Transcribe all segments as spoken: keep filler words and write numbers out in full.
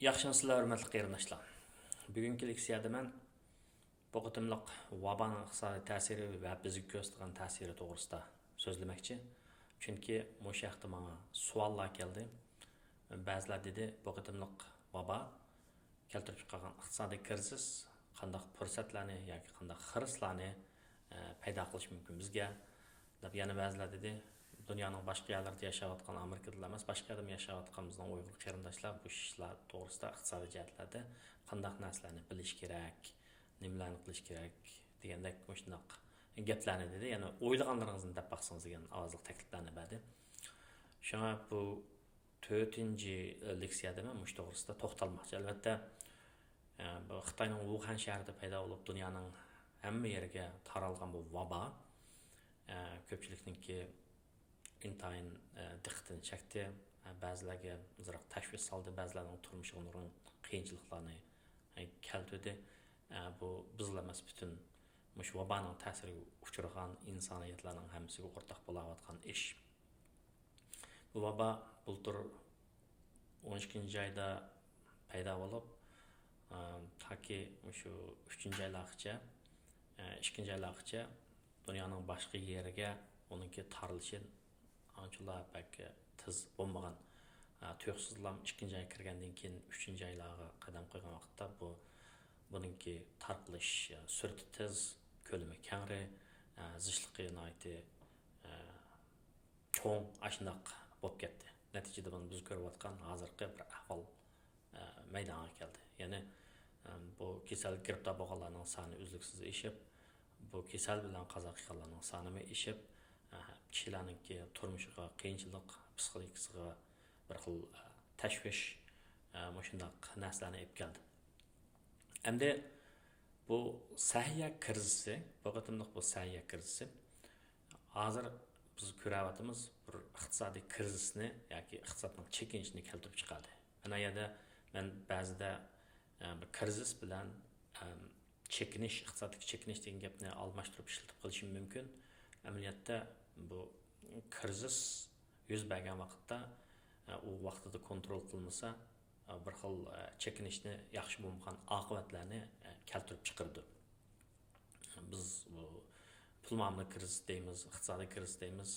ياخشىمۇسىلەر، ھۆرمەتلىك قېرىنداشلار؟ بۈگۈنكى لېكسىيەدە مەن بۇ قېتىملىق ۋابانىڭ ئىقتىسادىي تەسىرى ۋە بىزگە كۆرسىتىدىغان تەسىرى توغرىسىدا سۆزلىمەكچى. چۈنكى مۇشۇ ھەقتە ماڭا سوئاللار كەلدى. بەزىلەر دېدى، بۇ قېتىملىق ۋابا كەلتۈرۈپ چىقارغان ئىقتىسادىي كىرىزىس قانداق پۇرسەتلەرنى ياكى قانداق خىرىسلارنى، ئە، پەيدا قىلىشى مۇمكىن بىزگە، دەپ يەنە بەزىلەر دېدى. دۇنيانىڭ باشقا يەرلىرىدە ياشاۋاتقان، ئامېرىكىدىلا ئەمەس، باشقا يەردىمۇ ياشاۋاتقان بىزنىڭ ئۇيغۇر قېرىنداشلار بۇ ئىشلار توغرىسىدا ئىقتىسادىي جەھەتلەردە قانداق نەرسىلەرنى بىلىش كېرەك، نېمىلەرنى قىلىش كېرەك دېگەندەك مۇشۇنداق گەپلەرنى دېدى. يەنە ئويلىغانلىرىڭىزنى دەپ باقسىڭىز دېگەن ئاۋازلىق تەكلىپلەرنى بەردى. شۇڭا بۇ تۆتىنچى لېكسىيەدە مەن مۇشۇ توغرىسىدا توختالماقچى. ئەلۋەتتە، ئە، بۇ خىتاينىڭ ۋۇخەن شەھىرىدە پەيدا بولۇپ، دۇنيانىڭ ھەممە يېرىگە تارالغان بۇ ۋابا، ئە، كۆپچىلىكنىڭكى ئىنتايىن، ئە، دىققىتىنى چەكتى. ئە، بەزىلەرگە ئازراق تەشۋىش سالدى، بەزىلەرنىڭ تۇرمۇشىغا نۇرغۇن قىيىنچىلىقلارنى، ئە، كەلتۈردى. ئە، بۇ بىزلا ئەمەس، پۈتۈن مۇشۇ ۋابانىڭ تەسىرىگە ئۇچرىغان ئىنسانىيەتلەرنىڭ ھەممىسىگە ئورتاق بولاۋاتقان ئىش. بۇ ۋابا بۇلتۇر ئون ئىككىنچى ئايدا پەيدا بولۇپ، ئە، تاكى مۇشۇ ئۈچىنچى ئايلارغىچە، ئە، ئىككىنچى ئايلارغىچە دۇنيانىڭ باشقا يېرىگە ئۇنىڭكى تارىلىشى ئانچىلا بەك تېز بولمىغان. ئە، تۇيۇقسىزلام ئىككىنچى ئاي كىرگەندىن كېيىن ئۈچىنچى ئايلارغا قەدەم قويغان ۋاقىتتا بۇ، بۇنىڭكى تارقىلىش، ئە، سۈرئىتى تېز، كۆلىمى كەڭرى، ئە، زىچلىقى ناھايىتى، ئە، چوڭ ئاشۇنداق بولۇپ كەتتى. نەتىجىدە بۇنى بىز كۆرۈۋاتقان ھازىرقى بىر ئەھۋال، ئە، مەيدانغا كەلدى. يەنى، ئە، بۇ كېسەلگە گىرىپتار بولغانلارنىڭ سانى ئۈزلۈكسىز ئېشىپ، بۇ كېسەل بىلەن قازا قىلغانلارنىڭ سانىمۇ ئېشىپ، ئە، كىشىلەرنىڭكى تۇرمۇشىغا قىيىنچىلىق، پسىخىكىسىغا بىر خىل، ئە، تەشۋىش، ئە، مۇشۇنداق نەرسىلەرنى ئېلىپ كەلدى. ئەمدى بۇ سەھىيە كىرىزىسى، بۇ قېتىملىق بۇ سەھىيە كىرىزىسى، ھازىر بىز كۆرۈۋاتىمىز، بىر ئىقتىسادىي كىرىزىسنى ياكى ئىقتىسادنىڭ چېكىنىشىنى كەلتۈرۈپ چىقاردى. مانا يەردە مەن بەزىدە، ئە، بىر كىرىزىس بىلەن، ئە، چېكىنىش، ئىقتىسادتىكى چېكىنىش دېگەن گەپنى ئالماشتۇرۇپ ئىشلىتىپ قېلىشىم مۇمكىن. ئەمەلىيەتتە بۇ كىرىزىس يۈز بەرگەن ۋاقىتتا، ئە، ئۇ ۋاقتىدا كونترول قىلمىسا، ئە، بىر خىل، ئە، چېكىنىشنى ياخشى بولمىغان ئاقىۋەتلەرنى، ئە، كەلتۈرۈپ چىقىرىدۇ. بىز بۇ پۇل مۇئامىلە كىرىزىسى دەيمىز، ئىقتىسادىي كىرىزىس دەيمىز.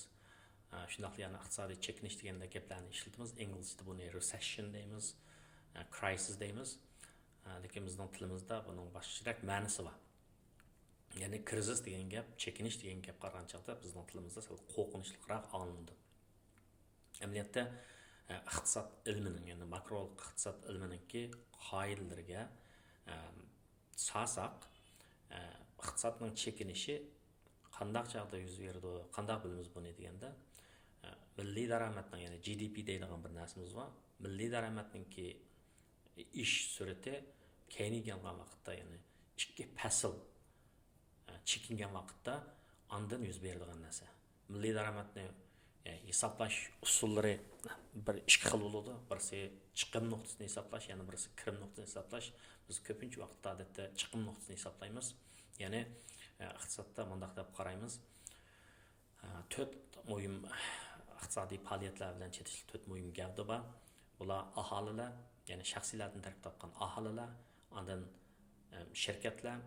ئە، شۇنداقلا يەنە ئىقتىسادىي چېكىنىش دېگەندەك گەپلەرنى ئىشلىتىمىز. ئىنگلىزچىدە بۇنى رېسېشن دەيمىز، ئە، كرايسىس دەيمىز. ئە، لېكىن بىزنىڭ تىلىمىزدا بۇنىڭ باشقىچىراق مەنىسى بار. يەنى كىرىزىس دېگەن گەپ، چېكىنىش دېگەن گەپ قارىغان چاغدا بىزنىڭ تىلىمىزدا سەل قورقۇنچلۇقراق ئاڭلىنىدۇ. ئەمەلىيەتتە، ئە، ئىقتىساد ئىلمىنىڭ، يەنى ماكرو ئىقتىساد ئىلمىنىڭكى قائىدىلىرىگە، ئە، سالساق، ئە، ئىقتىسادنىڭ چېكىنىشى قانداق چاغدا يۈز بېرىدۇ، قانداق بىلىمىز بۇنى دېگەندە، ئە، مىللىي دارامەتنىڭ، يەنى جى دى پى دەيدىغان بىر نەرسىمىز بار. مىللىي دارامەتنىڭكى ئېشىش سۈرئىتى كەينىگە يانغان ۋاقىتتا، يەنى ئىككى پەسىل، ئە، چېكىنگەن ۋاقىتتا ئاندىن يۈز بېرىدىغان نەرسە. مىللىي دارامەتنى، ئە، ھېسابلاش ئۇسۇللىرى بىر ئىككى خىل بولىدۇ. بىرسى چىقىم نۇقتىسىنى ھېسابلاش، يەنە بىرسى كىرىم نۇقتىسىنى ھېسابلاش. بىز كۆپىنچە ۋاقىتتا، ئادەتتە، چىقىم نۇقتىسىنى ھېسابلايمىز. يەنى، ئە، ئىقتىسادتا مۇنداق دەپ قارايمىز. ئە، تۆت مۇھىم ئىقتىسادىي پائالىيەتلەر بىلەن چېتىشلىق تۆت مۇھىم گەۋدە بار. بۇلار ئاھالىلەر، يەنى شەخسىيلەردىن تەركىب تاپقان ئاھالىلەر، ئاندىن، ئە، شىركەتلەر،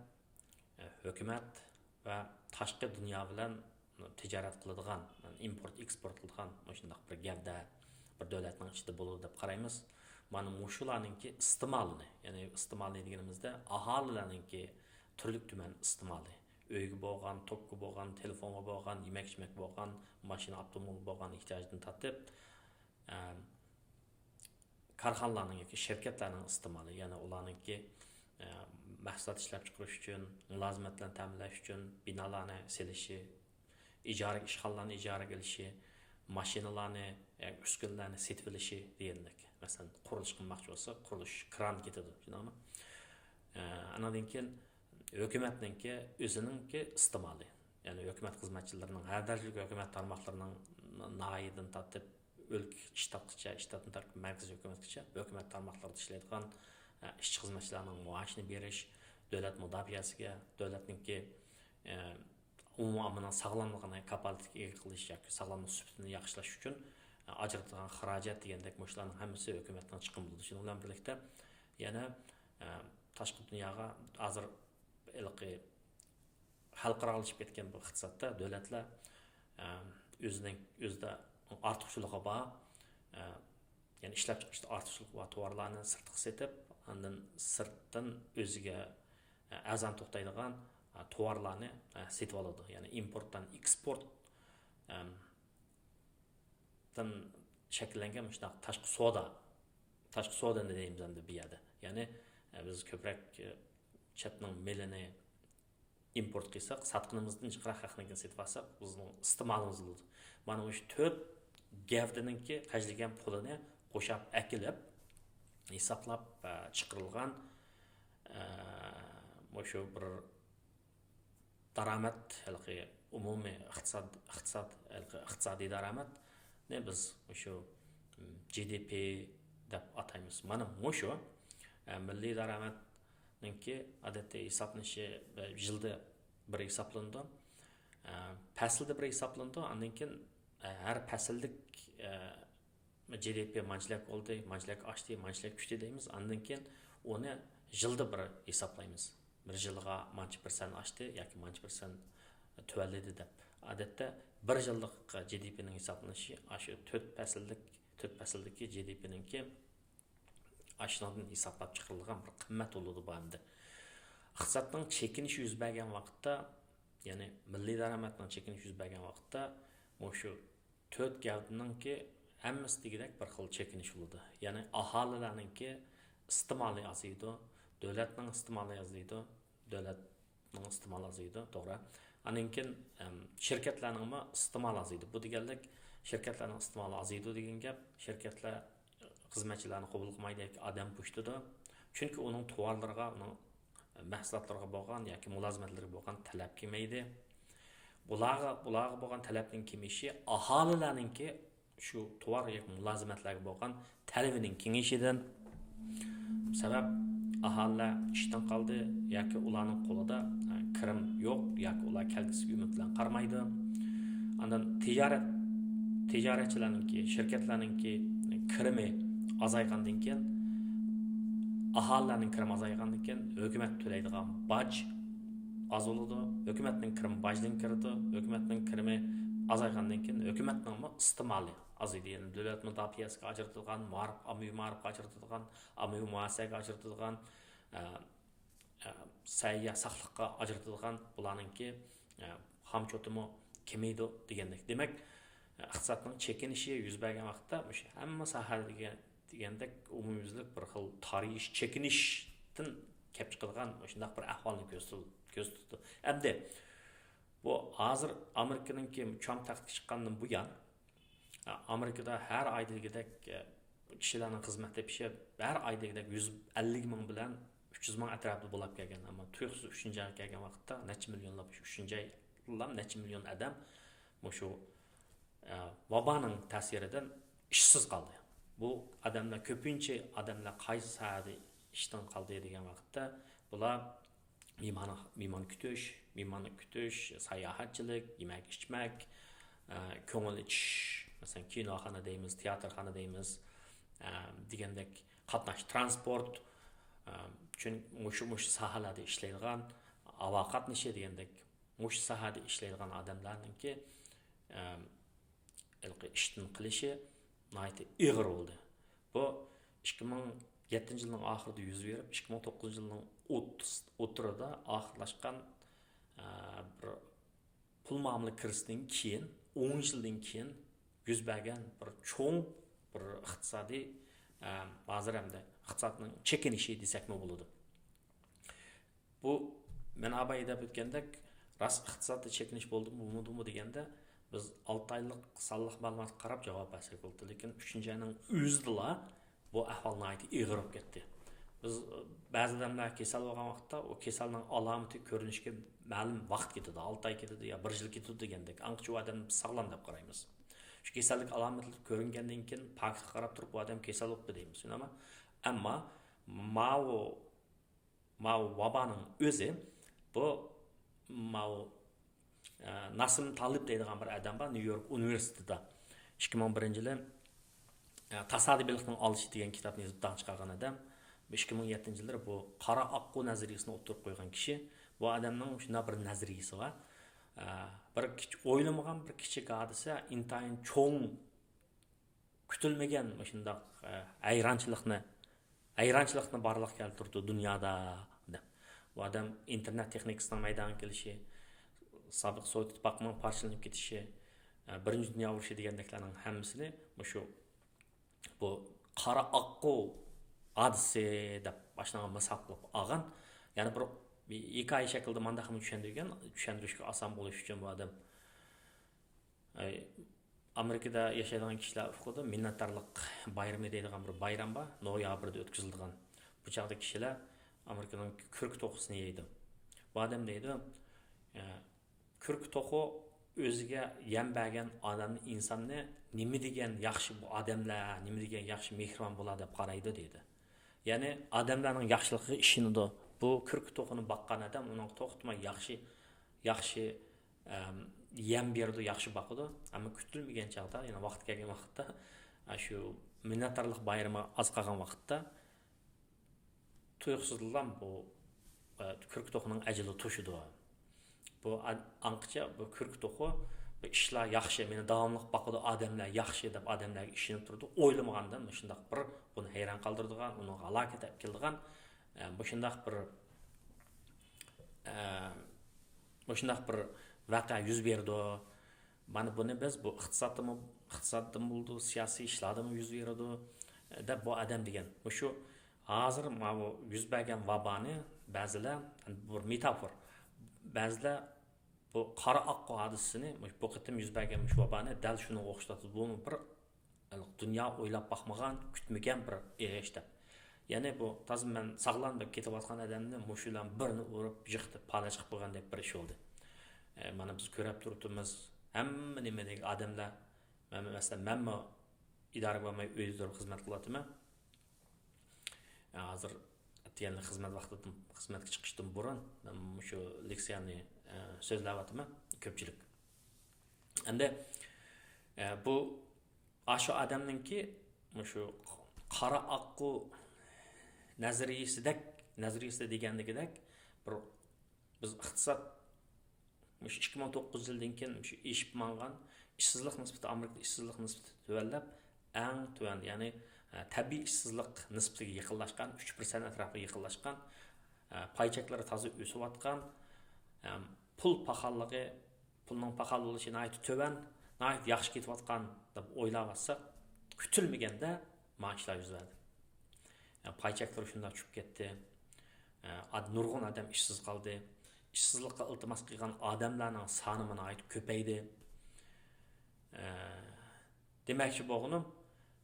ئە، ھۆكۈمەت ۋە تاشقى دۇنيا بىلەن تىجارەت قىلىدىغان، ئىمپورت، ئېكسپورت قىلىدىغان مۇشۇنداق بىر گەۋدە، بىر دۆلەتنىڭ ئىچىدە بولىدۇ دەپ قارايمىز. مانا مۇشۇلارنىڭكى ئىستېمالىنى، يەنى ئىستېمالىنى دېگىنىمىزدە ئاھالىلەرنىڭكى تۈرلۈك تۈمەن ئىستېمالى. ئۆيگە بولغان، توكقا بولغان، تېلېفونغا بولغان، يېمەك-ئىچمەك بولغان، ماشىنا، ئاپتوموبىل بولغان ئېھتىياجدىن تارتىپ، ئەم، كارخانىلارنىڭ ياكى شىركەتلەرنىڭ ئىستېمالى، يەنى ئۇلارنىڭكى، ئە، مەھسۇلات ئىشلەپچىقىرىش ئۈچۈن، مۇلازىمەت بىلەن تەمىنلەش ئۈچۈن بىنالارنى سېلىشى، ئىجارە، ئىشخانىلارنى ئىجارىگە ئېلىشى، ماشىنىلارنى، ئە، ئۈسكۈنىلەرنى سېتىۋېلىشى دېگەندەك. مەسىلەن، قۇرۇلۇش قىلماقچى بولسا، قۇرۇلۇش كران كېتىدۇ، شۇنداقمۇ؟ ئە، ئانىڭدىن كېيىن ھۆكۈمەتنىڭكى ئۆزىنىڭكى ئىستېمالى. يەنى ھۆكۈمەت خىزمەتچىلىرىنىڭ، ھەر دەرىجىلىك ھۆكۈمەت تارماقلىرىنىڭ ناھىيەدىن تارتىپ ئۆلكە، شتاتقىچە، شتاتتىن تارتىپ مەركىزىي ھۆكۈمەتكىچە، ھۆكۈمەت تارماقلىرىدا ئىشلەيدىغان، ئە، ئىشچى-خىزمەتچىلەرنىڭ مائاشىنى بېرىش، دۆلەت مۇداپىئەسىگە، دۆلەتنىڭكى، ئە، ئومۇمىي ئاممىنىڭ ساغلاملىقىنى كاپالەتكە ئىگە قىلىش ياكى ساغلاملىق سۈپىتىنى ياخشىلاش ئۈچۈن، ئاجرىتىدىغان خىراجەت دېگەندەك مۇشۇلارنىڭ ھەممىسى ھۆكۈمەتنىڭ چىقىمى بولىدۇ. شۇنىڭ بىلەن بىرلىكتە يەنە، ئە، تاشقى دۇنياغا ھازىر ھېلىقى خەلقئارالىشىپ كەتكەن بۇ ئىقتىسادتا دۆلەتلەر، ئە، ئۆزىنىڭ، ئۆزىدە ئارتۇقچىلىقى بار، ئە، يەنى ئىشلەپچىقىرىشتا ئارتۇقچىلىقى بار تاۋارلارنى سىرتقا سېتىپ، ئاندىن سىرتتىن ئۆزىگە، ئە، ئەرزان توختايدىغان، ئە، تاۋارلارنى، ئە، سېتىۋالىدۇ. يەنى ئىمپورتتىن ئېكسپورت، ئەم، تىن شەكىللەنگەن مۇشۇنداق تاشقى سودا، تاشقى سودىنى دەيمىز ئەمدى بۇ يەردە. يەنى، ئە، بىز كۆپرەك، ئە، چەتنىڭ مېلىنى ئىمپورت قىلساق، ساتقىنىمىزدىن جىقراق ھەقنىڭكىنى سېتىۋالساق، بىزنىڭ ئىستېمالىمىز بولىدۇ. مانا مۇشۇ تۆت گەۋدىنىڭكى خەجلىگەن پۇلىنى قوشاپ ئەكېلىپ، ھېسابلاپ، ئە، چىقىرىلغان، ئە، مۇشۇ بىر دارامەت، ھېلىقى ئومۇمىي ئىقتىساد، ئىقتىساد، ھېلىقى ئىقتىسادىي دارامەتنى بىز مۇشۇ، م، جى دى پى دەپ ئاتايمىز. مانا مۇشۇ، ئە، مىللىي دارامەتنىڭكى ئادەتتە ھېسابلىنىشى، ئە، يىلدا بىر ھېسابلىنىدۇ. ئە، پەسىلدە بىر ھېسابلىنىدۇ. ئاندىن كېيىن، ئە، ھەر پەسىللىك، ئە، جى دى پى مانچىلىك بولدى، مانچىلىك ئاشتى، مانچىلىك چۈشتى دەيمىز. ئاندىن كېيىن ئۇنى يىلدا بىر ھېسابلايمىز. بىر يىلغا مانچە پىرسەنت ئاشتى ياكى مانچە پىرسەنت تۆۋەنلىدى دەپ. ئادەتتە بىر يىللىق جى دى پىنىڭ ھېسابلىنىشى ئاشۇ تۆت پەسىللىك، تۆت پەسىلدىكى جى دى پىنىڭكى ئاشۇنىڭدىن ھېسابلاپ چىقىرىلغان بىر قىممەت بولىدۇ بۇ ئەمدى. ئىقتىسادنىڭ چېكىنىشى يۈز بەرگەن ۋاقىتتا، يەنى مىللىي دارامەتنىڭ چېكىنىشى يۈز بەرگەن ۋاقىتتا، مۇشۇ تۆت گەۋدىنىڭكى ھەممىسى دېگۈدەك بىر خىل چېكىنىش بولىدۇ. يەنى ئاھالىلەرنىڭكى ئىستېمالى ئازىيىدۇ، دۆلەتنىڭ ئىستېمالى ئازىيىدۇ، دۆلەتنىڭ ئىستېمالى ئازىيىدۇ، توغرا. ئاندىن كېيىن، ئەم، شىركەتلەرنىڭمۇ ئىستېمالى ئازىيىدۇ. بۇ دېگەنلىك شىركەتلەرنىڭ ئىستېمالى ئازىيىدۇ دېگەن گەپ، شىركەتلەر خىزمەتچىلەرنى قوبۇل قىلمايدۇ ياكى ئادەم بوشىتىدۇ. چۈنكى ئۇنىڭ تاۋارلىرىغا، ئۇنىڭ مەھسۇلاتلىرىغا بولغان ياكى مۇلازىمەتلىرىگە بولغان تەلەپ كېمەيدى. بۇلارغا، بۇلارغا بولغان تەلەپنىڭ كېمىيىشى ئاھالىلەرنىڭكى شۇ تاۋار ياكى مۇلازىمەتلەرگە بولغان تەلىپىنىڭ كېڭىيىشىدىن. سەۋەب، ئاھالىلەر ئىشتىن قالدى ياكى ئۇلارنىڭ قولىدا، ئە، كىرىم يوق ياكى ئۇلار كەلگۈسىگە ئۈمىد بىلەن قارىمايدۇ. ئاندىن تىجارەت، تىجارەتچىلەرنىڭكى، شىركەتلەرنىڭكى كىرىمى ئازايغاندىن كېيىن، ئاھالىلەرنىڭ كىرىمى ئازايغاندىن كېيىن، ھۆكۈمەت تۆلەيدىغان باج ئاز بولىدۇ. ھۆكۈمەتنىڭ كىرىمى باجدىن كىرىدۇ. ھۆكۈمەتنىڭ كىرىمى ئازايغاندىن كېيىن، ھۆكۈمەتنىڭمۇ ئىستېمالى ئازىيدۇ. يەنى دۆلەت مۇداپىئەسىگە ئاجرىتىدىغان، مائارىپ، ئاممىۋى مائارىپقا ئاجرىتىدىغان، ئاممىۋى مۇئەسسەگە ئاجرىتىدىغان، ئە، ئە، سەھىيە ساقلىققا ئاجرىتىدىغان بۇلارنىڭكى، ئە، خامچوتىمۇ كېمىيىدۇ دېگەندەك. دېمەك، ئە، ئىقتىسادنىڭ چېكىنىشى يۈز بەرگەن ۋاقىتتا مۇشۇ ھەممە ساھەدە دېگەن، دېگەندەك ئومۇميۈزلۈك بىر خىل تارىيىش، چېكىنىشتىن كەپ چىقىدىغان مۇشۇنداق بىر ئەھۋالنى كۆرسىتىدۇ، كۆرسىتىدۇ. ئەمدى بۇ ھازىر ئامېرىكىنىڭكى چام تەختكە چىققاندىن بۇيان، ئامېرىكىدا ھەر ئايدا دېگۈدەك، ئە، كىشىلەرنىڭ خىزمەت تېپىشى ھەر ئايدا دېگۈدەك يۈز ئەللىك مىڭ بىلەن ئۈچ يۈز مىڭ ئەتراپىدا بولاپ كەلگەن. ئەمما توققۇز يۈز ئۈچىنچى يىلغا كەلگەن ۋاقىتتا نەچچە مىليونلاپ، ئۈچىنچى يىللام نەچچە مىليون ئادەم مۇشۇ، ئە، ۋابانىڭ تەسىرىدىن ئىشسىز قالدى. بۇ ئادەملەر، كۆپىنچە ئادەملەر قايسى ساھەدە ئىشتىن قالدى دېگەن ۋاقىتتا، بۇلار مېھمان، مېھمان كۈتۈش، مېھمان كۈتۈش، ساياھەتچىلىك، يېمەك، ئىچمەك، ئە، كۆڭۈل ئېچىش، مەسىلەن، كىنوخانا دەيمىز، تىياتىرخانا دەيمىز، ئە، دېگەندەك قاتناش، ترانسپورت، ئە، چۈن-، مۇشۇ، مۇشۇ ساھەلەردە ئىشلەيدىغان، ھاۋا قاتنىشى دېگەندەك مۇشۇ ساھەدە ئىشلەيدىغان ئادەملەرنىڭكى، ئە، ھېلىقى ئىشتىن قېلىشى ناھايىتى ئېغىر بولدى. بۇ ئىككى مىڭ يەتتىنچى يىلنىڭ ئاخىرىدا يۈز بېرىپ، ئىككى مىڭ توققۇزىنچى يىلنىڭ ئوتتۇز، ئوتتۇرىدا ئاخىرلاشقان، ئە، بىر پۇل مۇئامىلە كىرىزىسىدىن كېيىن، ئون يىلدىن كېيىن يۈز بەرگەن بىر چوڭ بىر ئىقتىسادىي، ئە، ھازىر ئەمدى ئىقتىسادنىڭ چېكىنىشى دېسەكمۇ بولىدۇ. بۇ، مەن ئابايى دەپ ئۆتكەندەك، راست ئىقتىسادتا چېكىنىش بولدىمۇ، بولمىدىمۇ دېگەندە، بىز ئالتە ئايلىق سانلىق مەلۇماتقا قاراپ جاۋاب بەرسەك بولىدۇ. لېكىن ئۈچىنچى ئاينىڭ ئۆزىدىلا بۇ ئەھۋال ناھايىتى ئېغىر بولۇپ كەتتى. بىز، بەزى ئادەملەر كېسەل بولغان ۋاقىتتا، ئۇ كېسەلنىڭ ئالامىتى كۆرۈنۈشكە مەلۇم ۋاقىت كېتىدۇ، ئالتە ئاي كېتىدۇ يا بىر يىل كېتىدۇ دېگەندەك. ئاڭقىچە ئۇ ئادەمنى بىز ساغلام دەپ قارايمىز. شۇ كېسەللىك ئالامەتلىرى كۆرۈنگەندىن كېيىن پاكىتقا قاراپ تۇرۇپ، بۇ ئادەم كېسەل بوپتۇ دەيمىز. ئەمما، ئەمما ماۋۇ ماۋۇ ۋابانىڭ ئۆزى، بۇ، ماۋۇ، ئە، ناسىم تالىب دەيدىغان بىر ئادەم بار، نيۇ يورك ئۇنىۋېرسىتېتىدا. ئىككى مىڭ بىرىنچى يىلى تاسادىپىيلىقنىڭ ئالىشى دېگەن كىتابنى يېزىپ داڭ چىقارغان ئادەم. بۇ ئىككى مىڭ يەتتىنچى يىللىرى بۇ قارا ئاققۇ نەزەرىيىسىنى ئوتتۇرىغا قويغان كىشى. بۇ ئادەمنىڭ شۇنداق بىر نەزەرىيىسى بار. بىر كىچ-، ئويلىمىغان بىر كىچىك ھادىسە ئىنتايىن چوڭ، كۈتۈلمىگەن مۇشۇنداق ھەيرانچىلىقنى، ھەيرانچىلىقنى بارلىققا كەلتۈرىدۇ دۇنيادا، دەپ. بۇ ئادەم ئىنتېرنېت تېخنىكىسىنىڭ مەيدانغا كېلىشى، سابىق سوۋېت ئىتتىپاقىنىڭ پارچىلىنىپ كېتىشى، بىرىنچى دۇنيا ئۇرۇشى دېگەندەكلەرنىڭ ھەممىسىنى مۇشۇ بۇ قارا ئاققۇ ھادىسىسى دەپ ئاشۇنىڭغا مىسال قىلىپ ئالغان. يەنى بىر ھېكايە شەكلىدە مانداقمۇ چۈشەندۈرگەن، چۈشەندۈرۈشكە ئاسان بولۇش ئۈچۈن بۇ ئادەم، ئەي، ئامېرىكىدا ياشايدىغان كىشىلەر ئۇقىدۇ، مىننەتدارلىق بايرىمى دەيدىغان بىر بايرام بار، نويابىردا ئۆتكۈزۈلىدىغان. بۇ چاغدا كىشىلەر ئامېرىكىنىڭ كۈركە توخۇسىنى يەيدۇ. بۇ ئادەم دەيدۇ، ئە، كۈركە توخۇ ئۆزىگە يەم بەرگەن ئادەمنى، ئىنساننى نېمە دېگەن ياخشى بۇ ئادەملەر، نېمە دېگەن ياخشى مېھرىبان بۇلار دەپ قارايدۇ دەيدۇ. يەنى ئادەملەرنىڭ ياخشىلىقىغا ئىشىنىدۇ. بۇ كۈركە توخۇنى باققان ئادەم ئۇنىڭغا توختىماي ياخشى، ياخشى، ئەم، يەم بېرىدۇ، ياخشى باقىدۇ. ئەمما كۈتۈلمىگەن چاغدا، يەنى ۋاقتى كەلگەن ۋاقىتتا، ئاشۇ مىننەتدارلىق بايرىمى ئاز قالغان ۋاقىتتا، تۇيۇقسىزلا بۇ، ئە، كۈركە توخۇنىڭ ئەجىلى توشىدۇ. بۇ ئا-، ئاڭقىچە بۇ كۈركە توخۇ، بۇ ئىشلار ياخشى، مېنى داۋاملىق باقىدۇ، ئادەملەر ياخشى دەپ ئادەملەرگە ئىشىنىپ تۇرىدۇ. ئويلىمىغاندىن مۇشۇنداق بىر بۇنى ھەيران قالدۇرىدىغان، ئۇنىڭغا ھالاكەت ئەپ كېلىدىغان، ئە، مۇشۇنداق بىر، ئە، مۇشۇنداق بىر ۋەقە يۈز بېرىدۇ. مانا بۇنى بىز بۇ ئىقتىسادتىمۇ، ئىقتىسادتىمۇ بولىدۇ، سىياسىي ئىشلاردىمۇ يۈز بېرىدۇ، دەپ بۇ ئادەم دېگەن. مۇشۇ ھازىر ماۋۇ يۈز بەرگەن ۋابانى بەزىلەر، بۇ بىر مېتافور، بەزىلەر بۇ قارا ئاققۇ ھادىسىسىنى، مۇشۇ بۇ قېتىم يۈز بەرگەن مۇشۇ ۋابانى دەل شۇنىڭغا ئوخشىتىۋاتىدۇ. بۇمۇ بىر دۇنيا ئويلاپ باقمىغان، كۈتمىگەن بىر ئېغىش دەپ. يەنى بۇ تازا مەن ساغلام دەپ كېتىۋاتقان ئادەمنى مۇشۇ بىلەن بىرنى ئۇرۇپ، يىقىتىپ، پالەچ قىلىپ قويغاندەك بىر ئىش بولدى. ئە، مانا بىز كۆرۈپ تۇرۇپتۇمىز، ھەممە نېمىدىكى ئادەملەر، مەن، مەسىلەن، مەنمۇ ئىدارىگە بارماي ئۆيدە تۇرۇپ خىزمەت قىلىۋاتىمەن. ئە، ھازىر ئەتىگەنلىك خىزمەت ۋاقتىدىن، خىزمەتكە چىقىشتىن بۇرۇن مەن مۇشۇ لېكسىيەنى، ئە، سۆزلەۋاتىمەن، كۆپچىلىك. ئەمدى، ئە، بۇ ئاشۇ ئادەمنىڭكى مۇشۇ قارا ئاققۇ نەزەرىيىسىدەك، نەزەرىيىسىدە دېگەندىكىدەك بىر، بىز ئىقتىساد، مۇشۇ ئىككى مىڭ توققۇز يىلدىن كېيىن مۇشۇ ئېشىپ ماڭغان ئىشسىزلىق نىسبىتى، ئامېرىكىدا ئىشسىزلىق نىسبىتى تۆۋەنلەپ، ئەڭ تۆۋەن، يەنى، ئە، تەبىئىي ئىشسىزلىق نىسبىتىگە يېقىنلاشقان، ئۈچ پىرسەنت ئەتراپىغا يېقىنلاشقان، ئە، پاي چەكلىرى تازا ئۆسۈۋاتقان، ئەم، پۇل پاخاللىقى، پۇلنىڭ پاخال بولۇشى ناھايىتى تۆۋەن، ناھايىتى ياخشى كېتىۋاتقان دەپ ئويلاۋاتساق، كۈتۈلمىگەندە مانا ئىشلار يۈز بەردى. يەنى پاي چەكلىرى شۇنداق چۈشۈپ كەتتى. ئە، ئاد-، نۇرغۇن ئادەم ئىشسىز قالدى. ئىشسىزلىققا ئىلتىماس قىلغان ئادەملەرنىڭ سانىمۇ ناھايىتى كۆپەيدى. ئە، دېمەكچى بولغىنىم،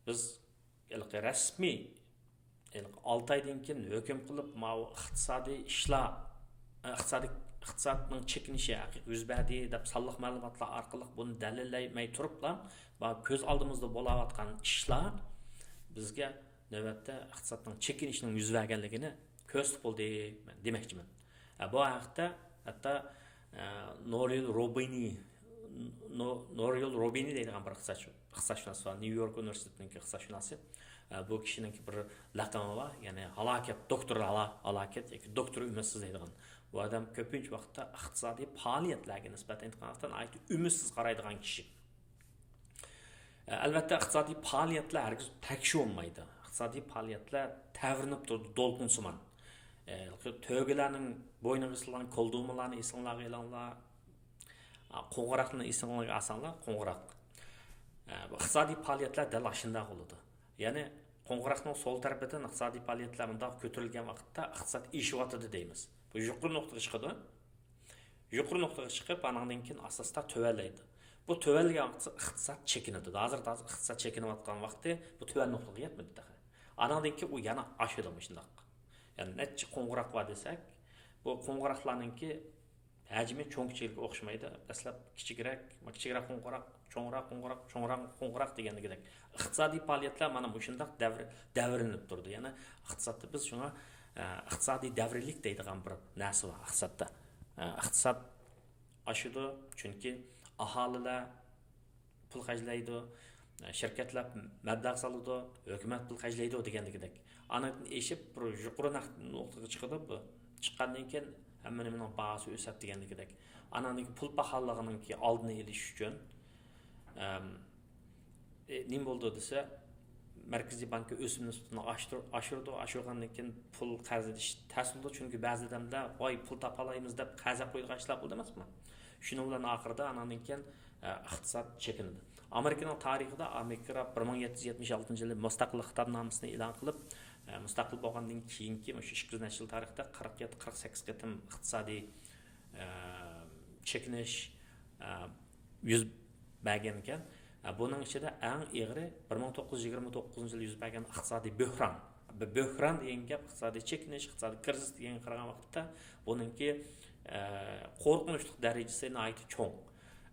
بىز ھېلىقى رەسمىي، ھېلىقى ئالتە ئايدىن كېيىن ھۆكۈم قىلىپ، ماۋۇ ئىقتىسادىي ئىشلار، ئىقتىسادىي، ئىقتىسادنىڭ چېكىنىشى ھەقىقىي يۈز بەردى دەپ سانلىق مەلۇماتلار ئارقىلىق بۇنى دەلىللەيمەي تۇرۇپلا، ماۋۇ كۆز ئالدىمىزدا بولاۋاتقان ئىشلار بىزگە نۆۋەتتە ئىقتىسادنىڭ چېكىنىشىنىڭ يۈز بەرگەنلىكىنى كۆرسىتىپ بولدى، دېمەكچىمەن. ئە، بۇ ھەقتە ھەتتا، ئە، نورىيېل روبىنى، نو-، نورىيېل روبىنى دەيدىغان بىر ئىقتىسادشۇ-، ئىقتىسادشۇناس بار، نيۇ يورك ئۇنىۋېرسىتېتىنىڭكى ئىقتىسادشۇناسى. ئە، بۇ كىشىنىڭكى بىر لەقىمى بار، يەنى ھالاكەت، دوكتور ھالا-، ھالاكەت ياكى دوكتور ئۈمىدسىز دەيدىغان. بۇ ئادەم كۆپىنچە ۋاقىتتا ئىقتىسادىي پائالىيەتلەرگە نىسبەتەن ئېيتقان ۋاقىتتا ناھايىتى ئۈمىدسىز قارايدىغان كىشى. ئەلۋەتتە، ئىقتىسادىي پائالىيەتلەر ھەرگىز تەكشى بولمايدۇ. ئىقتىسادىي پائالىيەتلەر تەۋرىنىپ تۇرىدۇ، دولقۇنسىمان. ئە، تۆگىلەرنىڭ بوينىغا سېلىنغان كولدۇمىلارنى ئېسىڭلارغا ئېلىڭلار. ئا، قوڭغۇراقنى ئېسىڭلارغا ئالساڭلار، قوڭغۇراق. ئە، بۇ ئىقتىسادىي پائالىيەتلەر دەل ئاشۇنداق بولىدۇ. يەنى قوڭغۇراقنىڭ سول تەرىپىدىن ئىقتىسادىي پائالىيەتلەر مۇنداق كۆتۈرۈلگەن ۋاقىتتا ئىقتىساد ئېشىۋاتىدۇ دەيمىز. بۇ يۇقىرى نۇقتىغا چىقىدۇ. يۇقىرى نۇقتىغا چىقىپ، ئانىڭدىن كېيىن ئاستا ئاستا تۆۋەنلەيدۇ. بۇ تۆۋەنلىگەن ۋاقىتتا ئىقتىساد چېكىنىدۇ. ھازىر، ھازىر ئىقتىساد چېكىنىۋاتقان ۋاقتى، بۇ تۆۋەن نۇقتىغا يەتمىدى تېخى. ئانىڭدىن كېيىن ئۇ يەنە ئاشىدۇ مۇشۇنداق. يەنى نەچچە قوڭغۇراق بار دېسەك، بۇ قوڭغۇراقلارنىڭكى ھەجمى چوڭ كىچىكلىكى ئوخشىمايدۇ. دەسلەپ كىچىكرەك، كىچىكرەك قوڭغۇراق، چوڭراق قوڭغۇراق، چوڭراق قوڭغۇراق دېگەندىكىدەك. ئىقتىسادىي پائالىيەتلەر مانا مۇشۇنداق دەۋر-، دەۋرىلىنىپ تۇرىدۇ. يەنى ئىقتىسادتا بىز شۇڭا، ئە، ئىقتىسادىي دەۋرىيلىك دەيدىغان بىر نەرسە بار ئىقتىسادتا. ئە، ئىقتىساد ئاشىدۇ، چۈنكى ئاھالىلەر پۇل خەجلەيدۇ، شىركەتلەر مەبلەغ سالىدۇ، ھۆكۈمەت پۇل خەجلەيدۇ دېگەندىكىدەك. ئانىڭدىن ئېشىپ بىر يۇقىرى نەق نۇقتىغا چىقىدۇ بۇ. چىققاندىن كېيىن ھەممە نېمىنىڭ باھاسى ئۆسەپ دېگەندىكىدەك. ئانىڭدىن كېيىن پۇل پاخاللىقىنىڭكى ئالدىنى ئېلىش ئۈچۈن، ئەم، ئى، نېمە بولىدۇ دېسە، مەركىزىي بانكا ئۆسۈم نىسبىتىنى ئاشتۇر-، ئاشۇرىدۇ. ئاشۇرغاندىن كېيىن پۇل قەرز ئېلىش تەس بولىدۇ، چۈنكى بەزى ئادەملەر، ۋاي، پۇل تاپالايمىز دەپ قەرز ئېلىپ قويىدىغان ئىشلار بولىدۇ ئەمەسمۇ؟ شۇنىڭ بىلەن ئاخىرىدا ئاناندىن كېيىن، ئە، ئىقتىساد چېكىنىدۇ. ئامېرىكىنىڭ تارىخىدا ئامېرىكا بىر مىڭ يەتتە يۈز يەتمىش ئالتىنچى يىلى مۇستەقىللىق خىتابنامىسىنى ئېلان قىلىپ، ئە، مۇستەقىل بولغاندىن كېيىنكى مۇشۇ ئىككى يۈز نەچچە يىل تارىختا قىرىق يەتتە، قىرىق سەككىز قېتىم ئىقتىسادىي، ئە، چېكىنىش، ئە، يۈز بەرگەنىكەن. ئە، بۇنىڭ ئىچىدە ئەڭ ئېغىرى بىر مىڭ توققۇز يۈز يىگىرمە توققۇزىنچى يىلى يۈز بەرگەن ئىقتىسادىي بۆھران. بۆ-، بۆھران دېگەن گەپ ئىقتىسادىي چېكىنىش، ئىقتىسادىي كىرىزىس دېگەنگە قارىغان ۋاقىتتا بۇنىڭكى، ئە، قورقۇنچلۇق دەرىجىسى ناھايىتى چوڭ.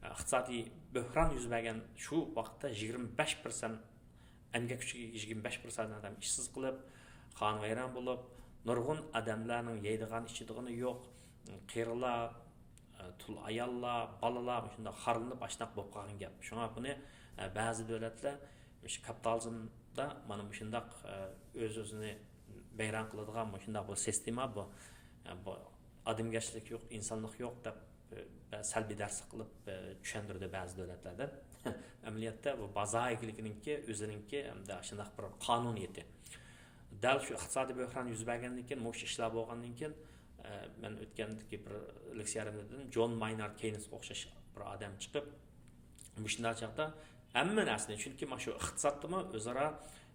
ئە، ئىقتىسادىي بۆھران يۈز بەرگەن شۇ ۋاقىتتا يىگىرمە بەش پىرسەنت ئەمگەك كۈچىگە يىگىرمە بەش پىرسەنت ئادەم ئىشسىز قېلىپ، خانىۋەيران بولۇپ، نۇرغۇن ئادەملەرنىڭ يەيدىغان، ئىچىدىغىنى يوق، قېرىلار، تۇل ئاياللار، بالىلار مۇشۇنداق خارلىنىپ ئاشۇنداق بولۇپ قالغان گەپ. شۇڭا بۇنى، ئە، بەزى دۆلەتلەر مۇشۇ كاپىتالىزمدا مانا مۇشۇنداق، ئە، ئۆز-ئۆزىنى ۋەيران قىلىدىغان مۇشۇنداق بىر سىستېما بۇ. ئە، بۇ ئادەمگەرچىلىك يوق، ئىنسانلىق يوق دەپ، ئە، سەلبىي دەرس قىلىپ، ئە، چۈشەندۈردى بەزى دۆلەتلەردە. ئەمەلىيەتتە بۇ بازار ئىگىلىكىنىڭكى ئۆزىنىڭكى ھەمدە شۇنداق بىر قانۇنىيىتى. دەل شۇ ئىقتىسادىي بۆھران يۈز بەرگەندىن كېيىن، مۇشۇ ئىشلار بولغاندىن كېيىن، ئە، مەن ئۆتكەندىكى بىر لېكسىيەمدە دېدىم، جون ماينارد كېينسقا ئوخشاش بىر ئادەم چىقىپ، مۇشۇنداق چاغدا ھەممە نەرسىنى، چۈنكى مانا شۇ ئىقتىسادتىمۇ ئۆزئارا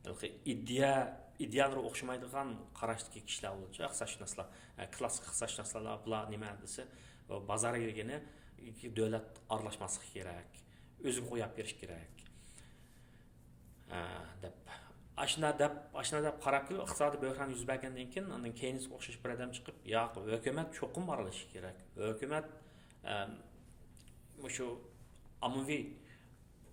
ھېلىقى ئىدىيە، ئىدىيەلىرى ئوخشىمايدىغان قاراشتىكى كىشىلەر بولىدۇ، ئىقتىسادشۇناسلار، ئە، كلاسسىك ئىقتىسادشۇناسلار، بۇلار نېمە دېسە، بازار ئىگىلىكىنى دۆلەت ئارىلاشماسلىقى كېرەك، ئۆزىگە قويۇپ بېرىش كېرەك. ھە، دەپ، ئاشۇنداق دەپ، ئاشۇنداق دەپ قاراپ كېلىپ، ئىقتىسادىي بۆھران يۈز بەرگەندىن كېيىن، ئاندىن كېينسقا ئوخشاش بىر ئادەم چىقىپ، ياق، ھۆكۈمەت چوقۇم ئارىلىشىشى كېرەك. ھۆكۈمەت، ئەم، مۇشۇ ئاممىۋى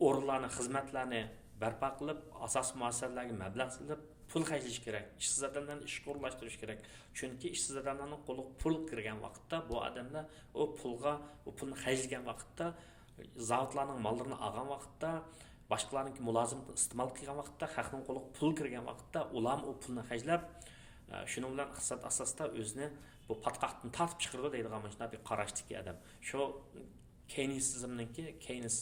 ئورۇنلارنى، خىزمەتلەرنى بەرپا قىلىپ، ئاساسىي مۇئەسسەسىلەرگە مەبلەغ سېلىپ، پۇل خەجلىشى كېرەك. ئىشسىز ئادەملەرنى ئىشقا ئورۇنلاشتۇرۇش كېرەك. چۈنكى ئىشسىز ئادەملەرنىڭ قولىغا پۇل كىرگەن ۋاقىتتا، بۇ ئادەملەر ئۇ پۇلغا، ئۇ پۇلنى خەجلىگەن ۋاقىتتا، زاۋۇتلارنىڭ ماللىرىنى ئالغان ۋاقىتتا، باشقىلارنىڭكى مۇلازىمىتىنى ئىستېمال قىلغان ۋاقىتتا، خەقنىڭ قولىغا پۇل كىرگەن ۋاقىتتا، ئۇلارمۇ ئۇ پۇلنى خەجلەپ، ئە، شۇنىڭ بىلەن ئىقتىساد ئاساستا ئۆزىنى بۇ پاتقاقتىن تارتىپ چىقىرىدۇ دەيدىغان مۇشۇنداق بىر قاراشتىكى ئادەم. شۇ كېينسىزمنىڭكى، كېينس،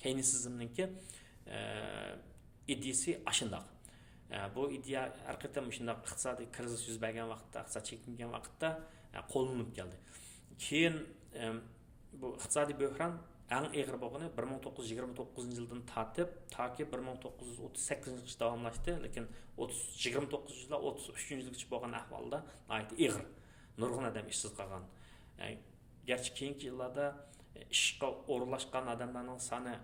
كېينسىزمنىڭكى، ئە، ئىدىيىسى ئاشۇنداق. ئە، بۇ ئىدىيە ھەر قېتىم مۇشۇنداق ئىقتىسادىي كىرىزىس يۈز بەرگەن ۋاقىتتا، ئىقتىساد چېكىنگەن ۋاقىتتا، ئە، قوللىنىپ كەلدى. كېيىن، ئەم، بۇ ئىقتىسادىي بۆھران ئەڭ ئېغىر بولغىنى بىر مىڭ توققۇز يۈز يىگىرمە توققۇزىنچى يىلدىن تارتىپ، تاكى بىر مىڭ توققۇز يۈز ئوتتۇز سەككىزىنچى يىلغىچە داۋاملاشتى. لېكىن ئوتتۇز، يىگىرمە توققۇزىنچى يىللار ئوتتۇز ئۈچىنچى يىلغىچە بولغان ئەھۋالدا ناھايىتى ئېغىر. نۇرغۇن ئادەم ئىشسىز قالغان. ئە، گەرچە كېيىنكى يىللاردا، ئە، ئىشقا ئورۇنلاشقان ئادەملەرنىڭ سانى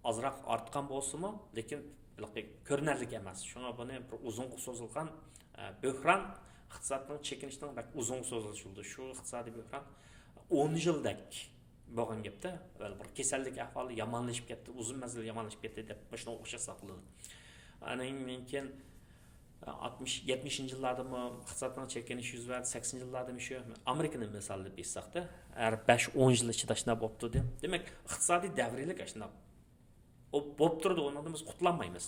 ئازراق ئارتقان بولسىمۇ، لېكىن ھېلىقى كۆرۈنەرلىك ئەمەس. شۇڭا بۇنى بىر ئۇزۇنغا سوزۇلغان، ئە، بۆھران، ئىقتىسادنىڭ چېكىنىشىنىڭ بەك ئۇزۇنغا سوزۇلۇشى بولدى. شۇ ئىقتىسادىي بۆھران ئون يىلدەك بولغان گەپتە، بىر كېسەللىك ئەھۋالى يامانلىشىپ كەتتى، ئۇزۇن مەزگىل يامانلىشىپ كەتتى دەپ مۇشۇنىڭغا ئوخشاش ھېسابلىنىدۇ. ئاندىن كېيىن، ئاتمىش، يەتمىشىنچى يىللاردىمۇ ئىقتىسادنىڭ چېكىنىشى يۈز بەردى، سەكسىنىنچى يىللاردىمۇ شۇ. ئامېرىكىنى مىسال دەپ ئېيتساقتا، ھەر بەش، ئون يىل ئىچىدە شۇنداق بولۇپتۇ دېدى. دېمەك، ئىقتىسادىي دەۋرىيلىك ئاشۇنداق بولۇپ تۇرىدۇ، ئۇنىڭدىن بىز قۇتۇلالمايمىز.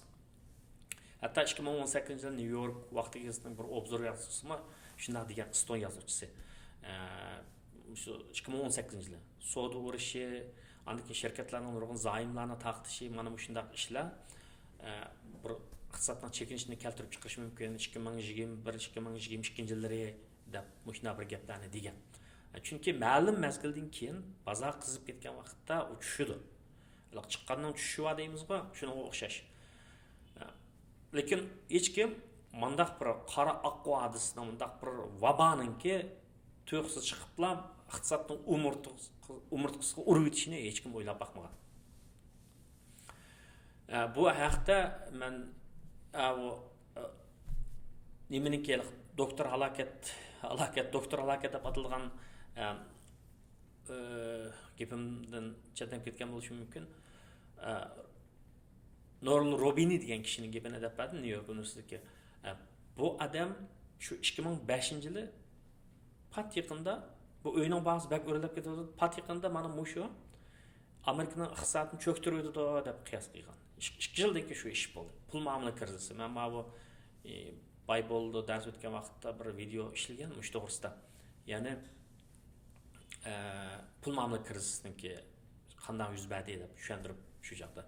ھەتتا ئىككى مىڭ ئون سەككىزىنچى يىلى نيۇ يورك ۋاقتى گېزىتىنىڭ بىر ئوبزور يازغۇچىسىمۇ شۇنداق دېگەن، ئىستون يازغۇچىسى. ئە، شۇ ئىككى مىڭ ئون سەككىزىنچى يىلى سودا ئۇرۇشى، ئاندىن كېيىن شىركەتلەرنىڭ نۇرغۇن زايوملارنى تارقىتىشى، مانا مۇشۇنداق ئىشلار، ئە، بىر ئىقتىسادنىڭ چېكىنىشىنى كەلتۈرۈپ چىقىرىشى مۇمكىن، ئىككى مىڭ يىگىرمە بىر، ئىككى مىڭ يىگىرمە ئىككىنچى يىللىرى دەپ مۇشۇنداق بىر گەپلەرنى دېگەن. چۈنكى مەلۇم مەزگىلدىن كېيىن بازار قىزىپ كەتكەن ۋاقىتتا ئۇ چۈشىدۇ. چىققاننىڭ چۈشۈشى بار دەيمىزغۇ، شۇنىڭغا ئوخشاش. لېكىن ھېچكىم مۇنداق بىر قارا ئاققۇ ھادىسىسىنىڭ، مۇنداق بىر ۋابانىڭكى تۇيۇقسىز چىقىپلا ئىقتىسادنىڭ ئومۇرتقىسىغا، ئومۇرتقىسىغا ئۇرۇۋېتىشىنى ھېچكىم ئويلاپ باقمىغان. ئە، بۇ ھەقتە مەن، ئە، بۇ، ئە، نېمىنىڭكى، دوكتور ھالاكەت، ھالاكەت، دوكتور ھالاكەت دەپ ئاتىلىدىغان، ئە، ئە، گېپىمدىن چەتنەپ كەتكەن بولۇشۇم مۇمكىن. ئە، نورمىن روبىنى دېگەن كىشىنىڭ گېپىنى دەپ بەردىم، نيۇ يورك ئۇنىۋېرسىتېتىدىكى. ئە، بۇ ئادەم شۇ ئىككى مىڭ بەشىنچى يىلى پات يېقىندا، بۇ ئۆينىڭ باھاسى بەك ئۆرلەپ كېتىۋاتىدۇ. پات يېقىندا مانا مۇشۇ ئامېرىكىنىڭ ئىقتىسادىنى چۆكتۈرۈۋېتىدۇ دەپ قىياس قىلغان. ئىككى يىلدىن كېيىن شۇ ئىش بولدى. پۇل مۇئامىلە كىرىزىسى. مەن ماۋۇ باي بولدى دەرس ئۆتكەن ۋاقىتتا بىر ۋىدېو ئىشلىگەن مۇشۇ توغرىسىدا. يەنى پۇل مۇئامىلە كىرىزىسىنىڭكى قانداق يۈز بەردى دەپ چۈشەندۈرۈپ شۇ چاغدا.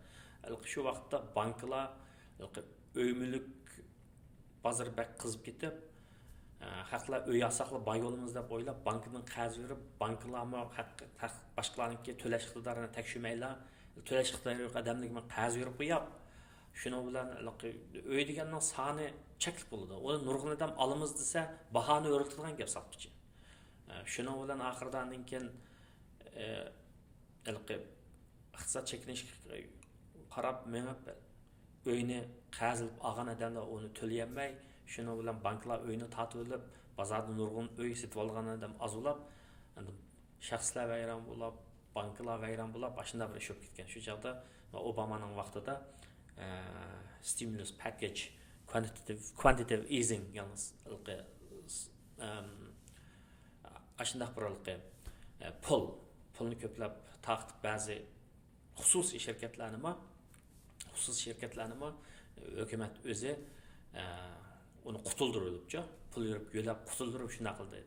شۇ ۋاقىتتا بانكىلار ئۆي مۈلۈك بازىرى بەك قىزىپ كېتىپ، خەقلەر ئۆي ئالساقلا باي بولىمىز دەپ ئويلاپ، بانكىدىن قەرز بېرىپ، بانكىلارمۇ باشقىلارنىڭكى تۆلەش ئىقتىدارىنى تەكشۈرمەيلا، تۆلەش ئىقتىدارى يوق ئادەملەرگە قەرز بېرىپ قويۇپ، شۇنىڭ بىلەن ئۆي دېگەننىڭ سانى چەكلىك بولىدۇ. ئۇنى نۇرغۇن ئادەم ئالىمىز دېسە، باھانى ئۆرلىتىدىغان گەپ ساتقۇچى. شۇنىڭ بىلەن ئاخىرىدا ئاندىن كېيىن ھېلىقى ئىقتىساد چەكلىنىشكە قاراپ مېڭىپ، ئۆينى قەرز ئېلىپ ئالغان ئادەملەر ئۇنى تۆلىيەلمەي، شۇنىڭ بىلەن بانكىلار ئۆينى تارتىۋېلىپ، بازاردا نۇرغۇن ئۆي سېتىۋالغان ئادەم ئاز بولاپ، ئەمدى شەخسلەر ۋەيران بولاپ، بانكىلار ۋەيران بولاپ، ئاشۇنداق بىر ئىش بولۇپ كەتكەن. شۇ چاغدا ئوبامانىڭ ۋاقتىدا، ئە، stimulus package، quantitative، quantitative easing، يالنىز، ئاشۇنداق بىر ھېلىقى، ئە، پۇل، پۇلنى كۆپلەپ تارقىتىپ، بەزى خۇسۇسىي شىركەتلەرنىمۇ، خۇسۇسىي شىركەتلەرنىمۇ ھۆكۈمەت ئۆزى، ئە، ئۇنى قۇتۇلدۇرۇۋېلىپچۇ، پۇل بېرىپ يۆلەپ قۇتۇلدۇرۇپ شۇنداق قىلدى.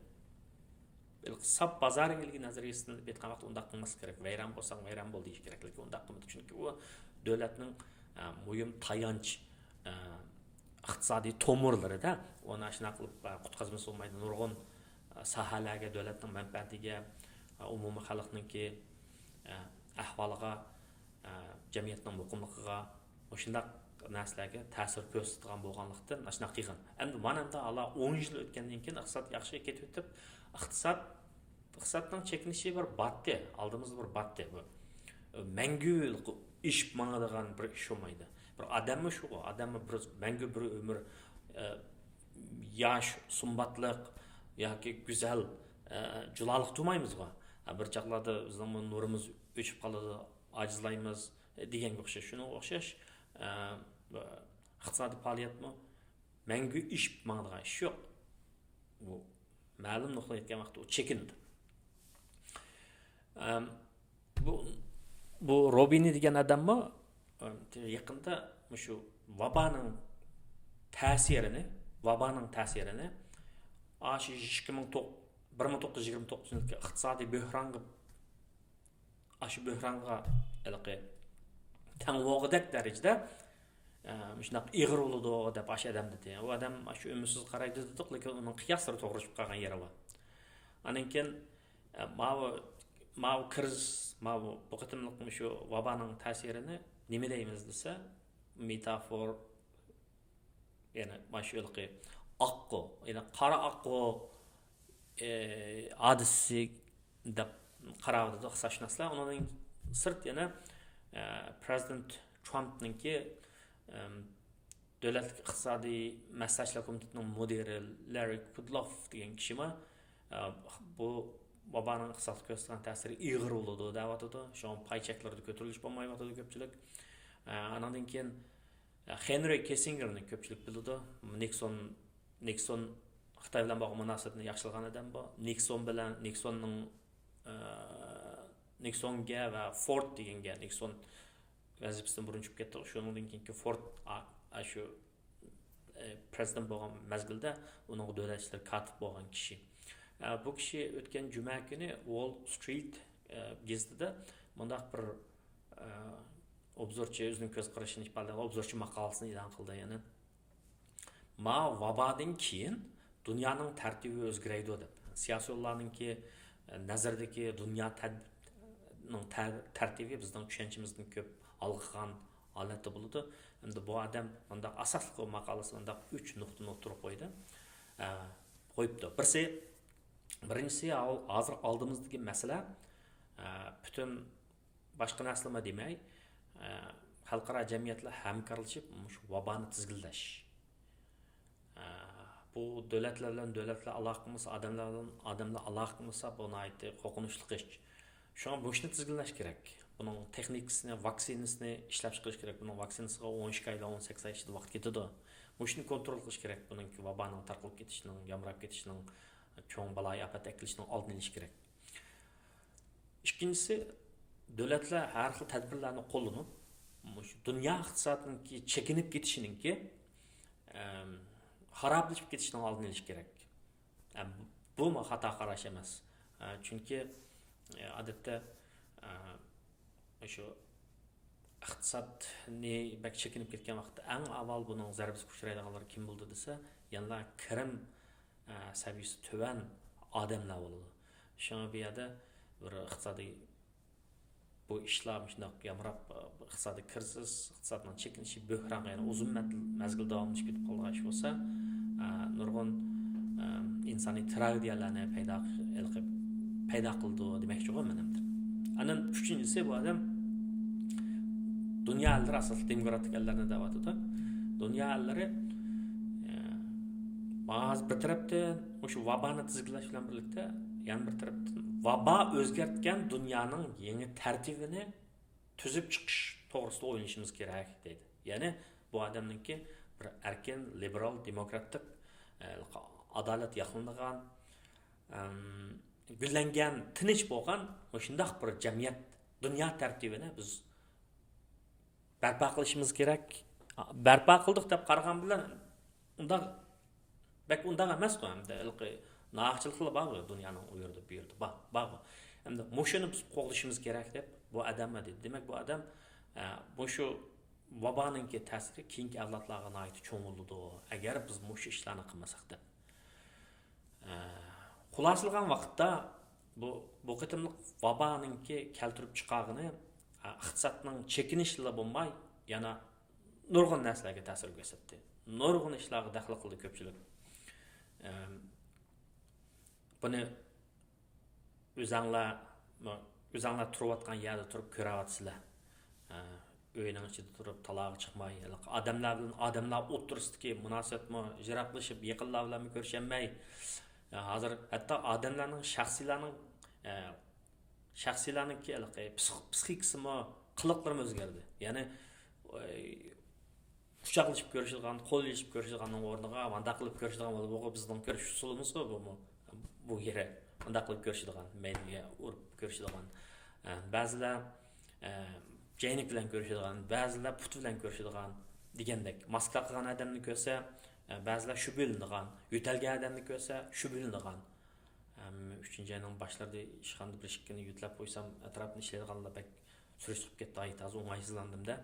ساپ بازار ئىگىلىكى نەزەرىيەسىدىن ئېيتقان ۋاقىتتا ئۇنداق قىلماسلىق كېرەك. ۋەيران بولساڭ ۋەيران بول دېيىش كېرەك. لېكىن ئۇنداق قىلمىدى. چۈنكى ئۇ دۆلەتنىڭ، ئە، مۇھىم تايانچ، ئە، ئىقتىسادىي تومۇرلىرىدا ئۇنى ئاشۇنداق قىلىپ، ئە، قۇتقۇزمىسا بولمايدۇ. نۇرغۇن، ئە، ساھەلەرگە دۆلەتنىڭ مەنپەئەتىگە، ئە، ئومۇمىي خەلقنىڭكى، ئە، ئەھۋالىغا، ئە، جەمئىيەتنىڭ مۇقىملىقىغا، مۇشۇنداق نەرسىلەرگە تەسىر كۆرسىتىدىغان بولغانلىقتىن، ئاشۇنداق قىلغان. ئەمدى مانا ئەمدى ھالا ئون يىل ئۆتكەندىن كېيىن ئىقتىساد ياخشى كېتىۋېتىپ، ئىقتىساد، ئىقتىسادنىڭ چەكلىنىشى بىر باتتى، ئالدىمىزدا بىر باتتى. بۇ مەڭگۈ ئېشىپ ماڭىدىغان بىر ئىش بولمايدۇ. بىر ئادەممۇ شۇ، ئادەممۇ بىر مەڭگۈ بىر ئۆمۈر، ئە، ياش، سۇمباتلىق ياكى گۈزەل، ئە، جۇلالىق تۇرمايمىزغۇ. بىر چاغلاردا بىزنىڭمۇ نۇرىمىز ئۆچۈپ قالىدۇ، ئاجىزلايمىز، ئە، دېگەنگە ئوخشاش. شۇنىڭغا ئوخشاش، ئە، ئىقتىسادىي پائالىيەتمۇ مەڭگۈ ئېشىپ ماڭىدىغان ئىش يوق. بۇ مەلۇم نۇقتىغا يەتكەن ۋاقىتتا ئۇ چېكىنىدۇ. ئەم، بۇ، بۇ روبىنى دېگەن ئادەممۇ، ئەم، يېقىندا مۇشۇ ۋابانىڭ تەسىرىنى، ۋابانىڭ تەسىرىنى ئاشۇ ئىككى مىڭ توققۇز، بىر مىڭ توققۇز يۈز يىگىرمە توققۇزىنچى يىلدىكى ئىقتىسادىي بۆھرانغا، ئاشۇ بۆھرانغا ھېلىقى تەڭ بولغۇدەك دەرىجىدە، ئە، مۇشۇنداق ئېغىر بولىدۇ دەپ ئاشۇ ئادەم دېدى. ئۇ ئادەم ئاشۇ ئۈمىدسىز قارايدۇ دېدۇق، لېكىن ئۇنىڭ قىياسلىرى توغرا چىقىپ قالغان يېرى بار. ئاندىن كېيىن، ئە، ماۋۇ، ماۋۇ كىرىزىس، ماۋۇ بۇ قېتىملىق مۇشۇ ۋابانىڭ تەسىرىنى نېمە دەيمىز دېسە، مېتافور، يەنى مانا شۇ ھېلىقى ئاققۇ، يەنى قارا ئاققۇ، ئى، ھادىسىسى دەپ قاراۋاتىدۇ ئىقتىسادشۇناسلار. ئۇنىڭدىن سىرت يەنە، ئە، پرېزىدېنت ترامپنىڭكى، ئەم، دۆلەتلىك ئىقتىسادىي مەسلىھەتچىلەر كومىتېتىنىڭ مۇدىرى لاررى كۇدلوف دېگەن كىشىمۇ، ئە، بۇ ۋابانىڭ ئىقتىسادقا كۆرسىتىدىغان تەسىرى ئېغىر بولىدۇ دەۋاتىدۇ. شۇڭا پاي چەكلىرىدە كۆتۈرۈلۈش بولمايۋاتىدۇ كۆپچىلىك. ئە، ئانىڭدىن كېيىن، ئە، خېنرى كىسسىنگېرنى كۆپچىلىك بىلىدۇ. نىكسون، نىكسون خىتاي بىلەن بولغان مۇناسىۋىتىنى ياخشىلىغان ئادەم بۇ. نىكسون بىلەن، نىكسوننىڭ، ئە، نىكسونگە ۋە فورد دېگەنگە، نىكسون ۋەزىپىسىدىن بۇرۇن چۈشۈپ كەتتى. شۇنىڭدىن كېيىنكى فورد، ئا-، ئاشۇ، ئە، پرېزىدېنت بولغان مەزگىلدە ئۇنىڭغا دۆلەت ئىشلىرى كاتىپ بولغان كىشى. ئە، بۇ كىشى ئۆتكەن جۈمە كۈنى ۋول سترىت، ئە، گېزىتىدە مۇنداق بىر، ئە، ئوبزورچى ئۆزىنىڭ كۆز قارىشىنى ئىپادىلەپ، ئوبزورچى ماقالىسىنى ئېلان قىلدى. يەنى، ما ۋابادىن كېيىن دۇنيانىڭ تەرتىپى ئۆزگىرەيدۇ دەپ. سىياسىيونلارنىڭكى، ئە، نەزىرىدىكى دۇنيا تەر-، نىڭ تەر-، تەرتىپى بىزنىڭ چۈشەنچىمىزدىن كۆپ ھالقىغان ھالەتتە بولىدۇ. ئەمدى بۇ ئادەم مۇنداق ئاساسلىق ماقالىسى مۇنداق ئۈچ نۇقتىنى ئوتتۇرىغا قويدى. ئە، قويۇپتۇ. بىرسى، بىرىنچىسى، ھازىر ئالدىمىزدىكى مەسىلە، ئە، پۈتۈن باشقا نەرسىلەرمۇ دېمەي، ئە، خەلقئارا جەمئىيەتلەر ھەمكارلىشىپ مۇشۇ ۋابانى تىزگىنلەش. ئە، بۇ دۆلەتلەر بىلەن دۆلەتلەر ئالاقە قىلمىسا، ئادەملەر بىلەن ئادەملەر ئالاقە قىلمىسا، بۇ ناھايىتى قورقۇنچلۇق ئىش. شۇڭا مۇشۇنى تىزگىنلەش كېرەك. بۇنىڭ تېخنىكىسىنى، ۋاكسىنىسىنى ئىشلەپ چىقىرىش كېرەك. بۇنىڭ ۋاكسىنىسىغا ئون ئىككى ئايدىن ئون سەككىز ئاي ئىچىدە ۋاقىت كېتىدۇ. مۇشۇنى كونترول قىلىش كېرەك. بۇنىڭكى ۋابانىڭ تارقىلىپ كېتىشىنىڭ، يامراپ كېتىشىنىڭ، چوڭ بالايىئاپەت ئەكېلىشىنىڭ ئالدىنى ئېلىش كېرەك. ئىككىنچىسى، دۆلەتلەر ھەر خىل تەدبىرلەرنى قوللىنىپ، مۇشۇ دۇنيا ئىقتىسادىنىڭكى چېكىنىپ كېتىشىنىڭكى، ئەم، خارابلىشىپ كېتىشىنىڭ ئالدىنى ئېلىش كېرەك. ئەم، بۇمۇ خاتا قاراش ئەمەس. ئە، چۈنكى، ئە، ئادەتتە، ئە، شۇ ئىقتىسادنى بەك چېكىنىپ كەتكەن ۋاقىتتا ئەڭ ئاۋۋال بۇنىڭ زەربىسىگە ئۇچرايدىغانلار كىم بولىدۇ دېسە، يەنىلا كىرىم، ئە، سەۋىيىسى تۆۋەن ئادەملەر بولىدۇ. شۇڭا بۇ يەردە بىر ئىقتىسادىي، بۇ ئىشلار مۇشۇنداق يامراپ، ئە، بۇ ئىقتىسادىي كىرىزىس، ئىقتىسادنىڭ چېكىنىشى، بۆھرانغا يەنە ئۇزۇن مەزگىل داۋاملىشىپ كېتىپ قالغان ئىش بولسا، ئە، نۇرغۇن، ئە، ئىنسانىي تراگېدىيەلەرنى پەيدا، ھېلىقى پەيدا قىلىدۇ دېمەكچىغۇ مەن ئەمدى. ئاندىن ئۈچىنچىسى، بۇ ئادەم دۇنيا ئەللىرى، ئاساسلىق دېموكراتىك ئەللەرنى دەۋاتىدۇ. دۇنيا ئەللىرى، ئە، ھازىر بىر تەرەپتىن مۇشۇ ۋابانى تىزگىنلەش بىلەن بىرلىكتە، يەنە بىر تەرەپتىن ۋابا ئۆزگەرتكەن دۇنيانىڭ يېڭى تەرتىپىنى تۈزۈپ چىقىش توغرىسىدا ئويلىنىشىمىز كېرەك دەيدۇ. يەنى بۇ ئادەمنىڭكى بىر ئەركىن، لىبېرال، دېموكراتىك، ئە، ئادالەت ياقلىنىدىغان، ئەم، گۈللەنگەن، تىنچ بولغان مۇشۇنداق بىر جەمئىيەت، دۇنيا تەرتىپىنى بىز بەرپا قىلىشىمىز كېرەك. بەرپا قىلدۇق دەپ قارىغان بىلەن ئۇنداق، بەك ئۇنداق ئەمەسقۇ، ئەمدى ھېلىقى ناھەقچىلىقلار بارغۇ، دۇنيانىڭ ئۇ يېرىدا، بۇ يېرىدا بار، بارغۇ. ئەمدى مۇشۇنى بىز قوغدىشىمىز كېرەك دەپ بۇ ئادەم دېدى. دېمەك، بۇ ئادەم، ئە، مۇشۇ ۋابانىڭكى تەسىرى كېيىنكى ئەۋلادلارغا ناھايىتى چوڭ بولىدۇ، ئەگەر بىز مۇشۇ ئىشلارنى قىلمىساق دەپ. ئە، خۇلاسىلىغان ۋاقىتتا بۇ، بۇ قېتىملىق ۋابانىڭكى كەلتۈرۈپ چىقارغىنى، ئە، ئىقتىسادنىڭ چېكىنىشىلا بولماي، يەنە نۇرغۇن نەرسىلەرگە تەسىر كۆرسەتتى. نۇرغۇن ئىشلارغا دەخلى قىلدى كۆپچىلىك. ئەم، بۇنى ئۆزەڭلار، ئۆزەڭلار تۇرۇۋاتقان يەردە تۇرۇپ كۆرۈۋاتىسىلەر. ئە، ئۆينىڭ ئىچىدە تۇرۇپ، تالاغا چىقماي، ھېلىقى ئادەملەر بىلەن، ئادەملەر ئوتتۇرىسىدىكى مۇناسىۋەتمۇ يىراقلىشىپ، يېقىنلار بىلەنمۇ كۆرۈشەلمەي. ئە، ھازىر ھەتتا ئادەملەرنىڭ، شەخسىيلەرنىڭ، ئە، شەخسىيلەرنىڭكى ھېلىقى پسىخ-، پسىخىكىسىمۇ، قىلىقلىرىمۇ ئۆزگەردى. يەنى، ئە، قۇچاقلىشىپ كۆرۈشىدىغان، قول ئېلىشىپ كۆرۈشىدىغاننىڭ ئورنىغا مۇنداق قىلىپ كۆرۈشىدىغان بولدى. بۇ بىزنىڭ كۆرۈش ئۇسۇلىمىزغۇ بۇمۇ. بۇ يەرى مۇنداق قىلىپ كۆرۈشىدىغان، مەيدىگە ئۇرۇپ كۆرۈشىدىغان. ئە، بەزىلەر، ئە، جەينەك بىلەن كۆرۈشىدىغان، بەزىلەر پۇت بىلەن كۆرۈشىدىغان دېگەندەك. ماسكا تاقىغان ئادەمنى كۆرسە، ئە، بەزىلەر شۈبھىلىنىدىغان، يۆتەلگەن ئادەمنى كۆرسە شۈبھىلىنىدىغان. ئەم، ئۈچىنچى ئاينىڭ باشلىرىدا ئىشخانىدا بىر ئىككىنى يۆتىلەپ قويسام، ئەتراپتىن ئىشلەيدىغانلار بەك سۈرۈشتە قېلىپ كەتتى، ھايات ھازىر ئوڭايسىزلاندىم-دە.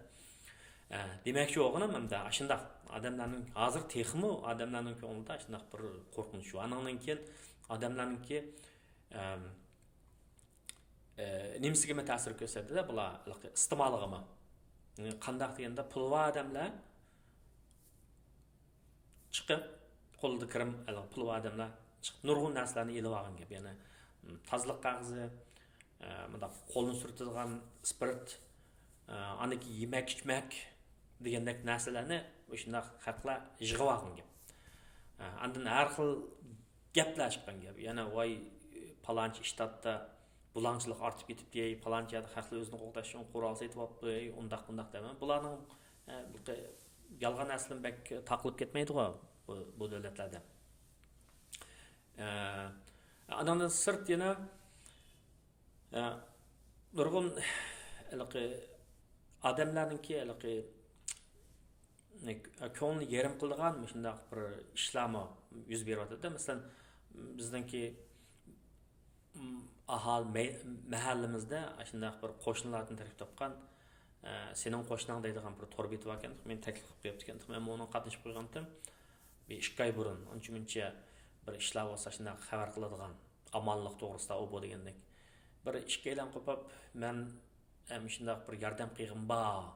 ئە، دېمەكچى بولغىنىم ئەمدى ئاشۇنداق ئادەملەرنىڭ، ھازىر تېخىمۇ ئادەملەرنىڭ كۆڭلىدە ئاشۇنداق بىر قورقۇنچ بار. ئانىڭدىن كېيىن ئادەملەرنىڭكى، ئەم، ئە، نېمىسىگىمۇ تەسىر كۆرسەتتى-دە، بۇلار ھېلىقى ئىستېمالىغىمۇ. قانداق دېگەندە، پۇلى بار ئادەملەر چىقىپ، قولىدا كىرىم، ھېلىقى پۇلى بار ئادەملەر چىقىپ، نۇرغۇن نەرسىلەرنى ئېلىۋالغان گەپ. يەنى، م، تازىلىق قەغىزى، ئە، مۇنداق قولنى سۈرتىدىغان ئىسپىرت، ئە، ئاندىن كېيىن يېمەك-ئىچمەك دېگەندەك نەرسىلەرنى مۇشۇنداق خەقلەر يىغىۋالغان گەپ. ئە، ئاندىن ھەر خىل گەپلەر چىققان گەپ. يەنە، ۋاي، پالانچى شتاتتا بۇلاڭچىلىق ئارتىپ كېتىپتۇ، پالانچى يەردە خەقلەر ئۆزىنى قوغداش ئۈچۈن قورال سېتىۋاپتۇ، ئۇنداق، بۇنداق دەيمەن. بۇلارنىڭ، ئە، يالغان ئەسلىدىن بەك تاقىلىپ كەتمەيدىغۇ بۇ، بۇ دۆلەتلەردە. ئە، ئانىڭدىن سىرت يەنە، ئە، نۇرغۇن ھېلىقى ئادەملەرنىڭكى ھېلىقى كۆڭلىنى يېرىم قىلىدىغان مۇشۇنداق بىر ئىشلارمۇ يۈز بېرىۋاتىدۇ. مەسىلەن، بىزنىڭكى، م، ئاھالە مەي-، مەھەللىمىزدە ئاشۇنداق بىر قوشنىلاردىن تەركىب تاپقان، ئە، سېنىڭ قوشناڭ دەيدىغان بىر تور بېتى باركەن، مېنى تەكلىپ قىلىپ قويۇپتىكەن، مەن ئۇنىڭغا قاتنىشىپ قويغانتىم. بىر ئىككى ئاي بۇرۇن، ئۇنچە مۇنچە بىر ئىشلار بولسا شۇنداق خەۋەر قىلىدىغان، ئامانلىق توغرىسىدا ئۇ بۇ دېگەندەك. بىر ئىككىيلەن قوپۇپ، مەن، ئە، مۇشۇنداق بىر ياردەم قىلغۇم بار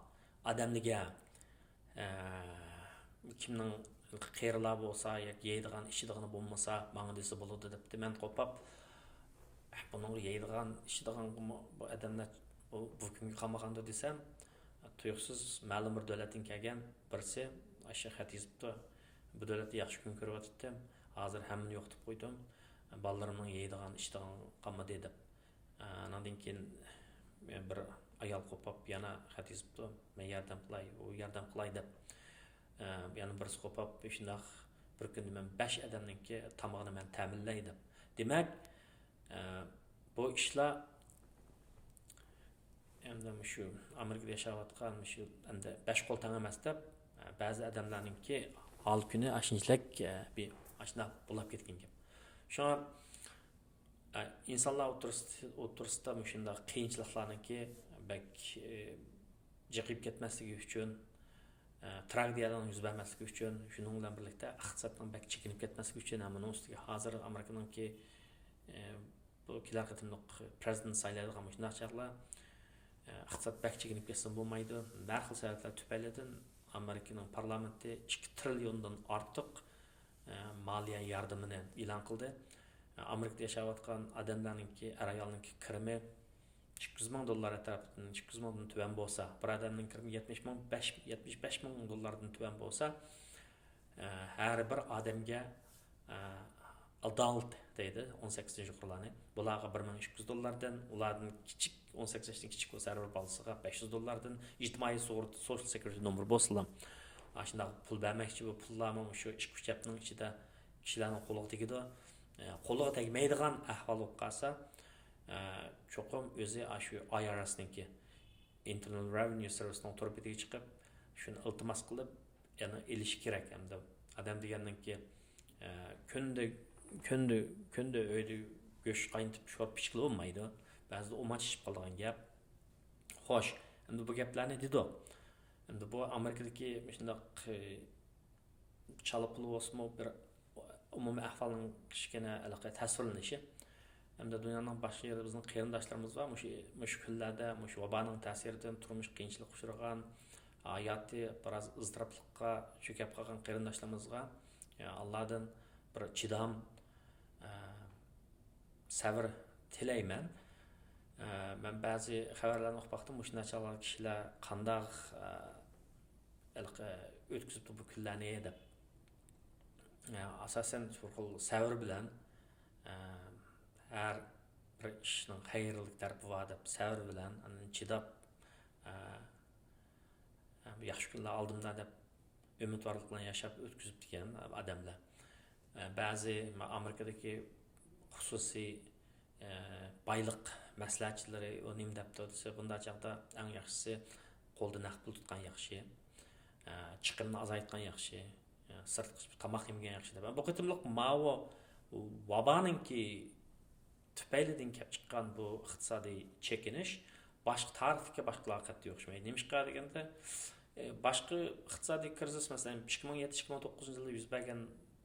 ئادەملەرگە. ئە، كىمنىڭ قېرىلار بولسا ياكى يەيدىغان، ئىچىدىغىنى بولمىسا، ماڭا دېسە بولىدۇ دەپتۇ. مەن قوپاپ، ئە، بۇنىڭغا يەيدىغان، ئىچىدىغانغىمۇ بۇ ئادەملەر، بۇ، بۇ كۈنگە قالمىغاندۇ دېسەم، تۇيۇقسىز مەلۇم بىر دۆلەتتىن كەلگەن بىرسى ئاشۇ خەت يېزىپتۇ. بۇ دۆلەتتە ياخشى كۈن كۆرۈۋاتاتتىم. ھازىر ھەممىنى يوقىتىپ قويدۇم. بالىلىرىمنىڭ يەيدىغان، ئىچىدىغان قالمىدى دەپ. ئانىڭدىن كېيىن بىر ئايال قوپاپ يەنە خەت يېزىپتۇ، مەن ياردەم قىلاي، ئۇ ياردەم قىلاي دەپ. يەنە بىرسى قوپاپ، شۇنداق بىر كۈندە مەن بەش ئادەمنىڭكى تامىقىنى مەن تەمىنلەي دەپ. دېمەك، بۇ ئىشلار ئەمدى مۇشۇ ئامېرىكىدا ياشاۋاتقان مۇشۇ ئەمدى بەش قول تەڭ ئەمەس دەپ، بەزى ئادەملەرنىڭكى ھال كۈنى ئاشۇنچىلىك، بىر ئاشۇنداق بولاپ كەتكەن گەپ. شۇڭا، ئىنسانلار ئوتتۇرىسىدا، ئوتتۇرىسىدا مۇشۇنداق قىيىنچىلىقلارنىڭكى بەك، جىقىيىپ كەتمەسلىكى ئۈچۈن، تراگېدىيەلەرنىڭ يۈز بەرمەسلىكى ئۈچۈن، شۇنىڭ بىلەن بىرلىكتە ئىقتىسادنىڭ بەك چېكىنىپ كەتمەسلىكى ئۈچۈن، ھەم ئۇنىڭ ئۈستىگە ھازىر ئامېرىكىنىڭكى، بۇ كېلەر قېتىملىق پرېزىدېنت سايلايدىغان مۇشۇنداق چاغلار، ئىقتىساد بەك چېكىنىپ كەتسىمۇ بولمايدۇ. ھەر خىل سەۋەبلەر تۈپەيلىدىن ئامېرىكىنىڭ پارلامېنتى ئىككى تىرىليوندىن ئارتۇق، مالىيە ياردىمىنى ئېلان قىلدى. ئامېرىكىدا ياشاۋاتقان ئادەملەرنىڭكى، ئەر-ئايالنىڭكى كىرىمى ئىككى يۈز مىڭ دوللار ئەتراپىدىن، ئىككى يۈز مىڭدىن تۆۋەن بولسا، بىر ئادەمنىڭ كىرىمى يەتمىش مىڭ، بەش، يەتمىش بەش مىڭ دوللاردىن تۆۋەن بولسا، ھەر بىر ئادەمگە، ئادالت دەيدۇ، ئون سەككىزدىن يۇقىرىلارنى. بۇلارغا بىر مىڭ ئىككى يۈز دوللاردىن، ئۇلاردىن كىچىك، ئون سەككىز ياشتىن كىچىك بولسا، ھەر بىر بالىسىغا بەش يۈز دوللاردىن، ئىجتىمائىي سۇغۇرتا، سوشال سېكيۇرىتى نومۇرى بولسىلا، ئاشۇنداق پۇل بەرمەكچى، بۇ پۇللارمۇ مۇشۇ ئىككى ئۈچ ھەپتىنىڭ ئىچىدە كىشىلەرنىڭ قولىغا تېگىدۇ. قولىغا تەگمەيدىغان ئەھۋال بولۇپ قالسا، چوقۇم ئۆزى ئاشۇ ئاي ئار ئېسنىڭكى، ئىنتېرنال رېۋېنيۇ سېرۋىسنىڭ تور بېتىگە چىقىپ، شۇنى ئىلتىماس قىلىپ، يەنە ئېلىشى كېرەك. ئەمدى ئادەم دېگەننىڭكى، ئە، كۈندە، كۈندە، كۈندە ئۆيدە گۆش قاينىتىپ، شورپا ئىچكىلى بولمايدۇ. بەزىدە ئۇماچ ئىچىپ قالىدىغان گەپ. خوش، ئەمدى بۇ گەپلەرنى دېدۇق. ئەمدى بۇ ئامېرىكىدىكى مۇشۇنداق، ئە، چالا پۇل بولسىمۇ، بىر ئومۇمىي ئەھۋالنىڭ كىچىككىنە ھېلىقى تەسۋىرلىنىشى. ھەمدە دۇنيانىڭ باشقا يېرىدە بىزنىڭ قېرىنداشلىرىمىز بار، مۇشۇ، مۇشۇ كۈنلەردە مۇشۇ ۋابانىڭ تەسىرىدىن تۇرمۇشى قىيىنچىلىققا ئۇچرىغان، ھاياتى بىراز ئىزتىراپلىققا چۆكۈپ قالغان قېرىنداشلىرىمىزغا، يا، ئاللادىن بىر چىدام، ئە، سەۋر تىلەيمەن. ئە، مەن بەزى خەۋەرلەرنى ئوقۇپ باقتىم، مۇشۇنداق چاغلاردا كىشىلەر قانداق، ئە، ھېلىقى ئۆتكۈزۈپتۇ بۇ كۈنلەرنى دەپ. ئاساسەن شۇ خىل سەۋر بىلەن، ھەر بىر ئىشنىڭ خەيرلىك تەرىپى بار دەپ سەۋر بىلەن، ئاندىن چىداپ، ياخشى كۈنلەر ئالدىمدا دەپ ئۈمىدۋارلىق بىلەن ياشاپ ئۆتكۈزۈپتىكەن ئادەملەر. بەزى ئامېرىكىدىكى خۇسۇسىي ئە، بايلىق مەسلىھەتچىلىرى ئۇ نېمە دەپتۇ دېسە، بۇنداق چاغدا ئەڭ ياخشىسى قولدا نەق پۇل تۇتقان ياخشى، ئە، چىقىمنى ئازايتقان ياخشى، ئە، سىرتقا چىقىپ تاماق يېمىگەن ياخشى دەپ. بۇ قېتىملىق ماۋۇ ۋابانىڭكى تۈپەيلىدىن كەپ چىققان بۇ ئىقتىسادىي چېكىنىش باشقا تارىختىكى باشقىلارغا قەتئىي ئوخشىمايدۇ. نېمىشقا دېگەندە، ئە، باشقا ئىقتىسادىي كرىزىس، مەسىلەن، ئىككى مىڭ يەتتە، ئىككى مىڭ توققۇزىنچى يىلدا يۈز بەرگەن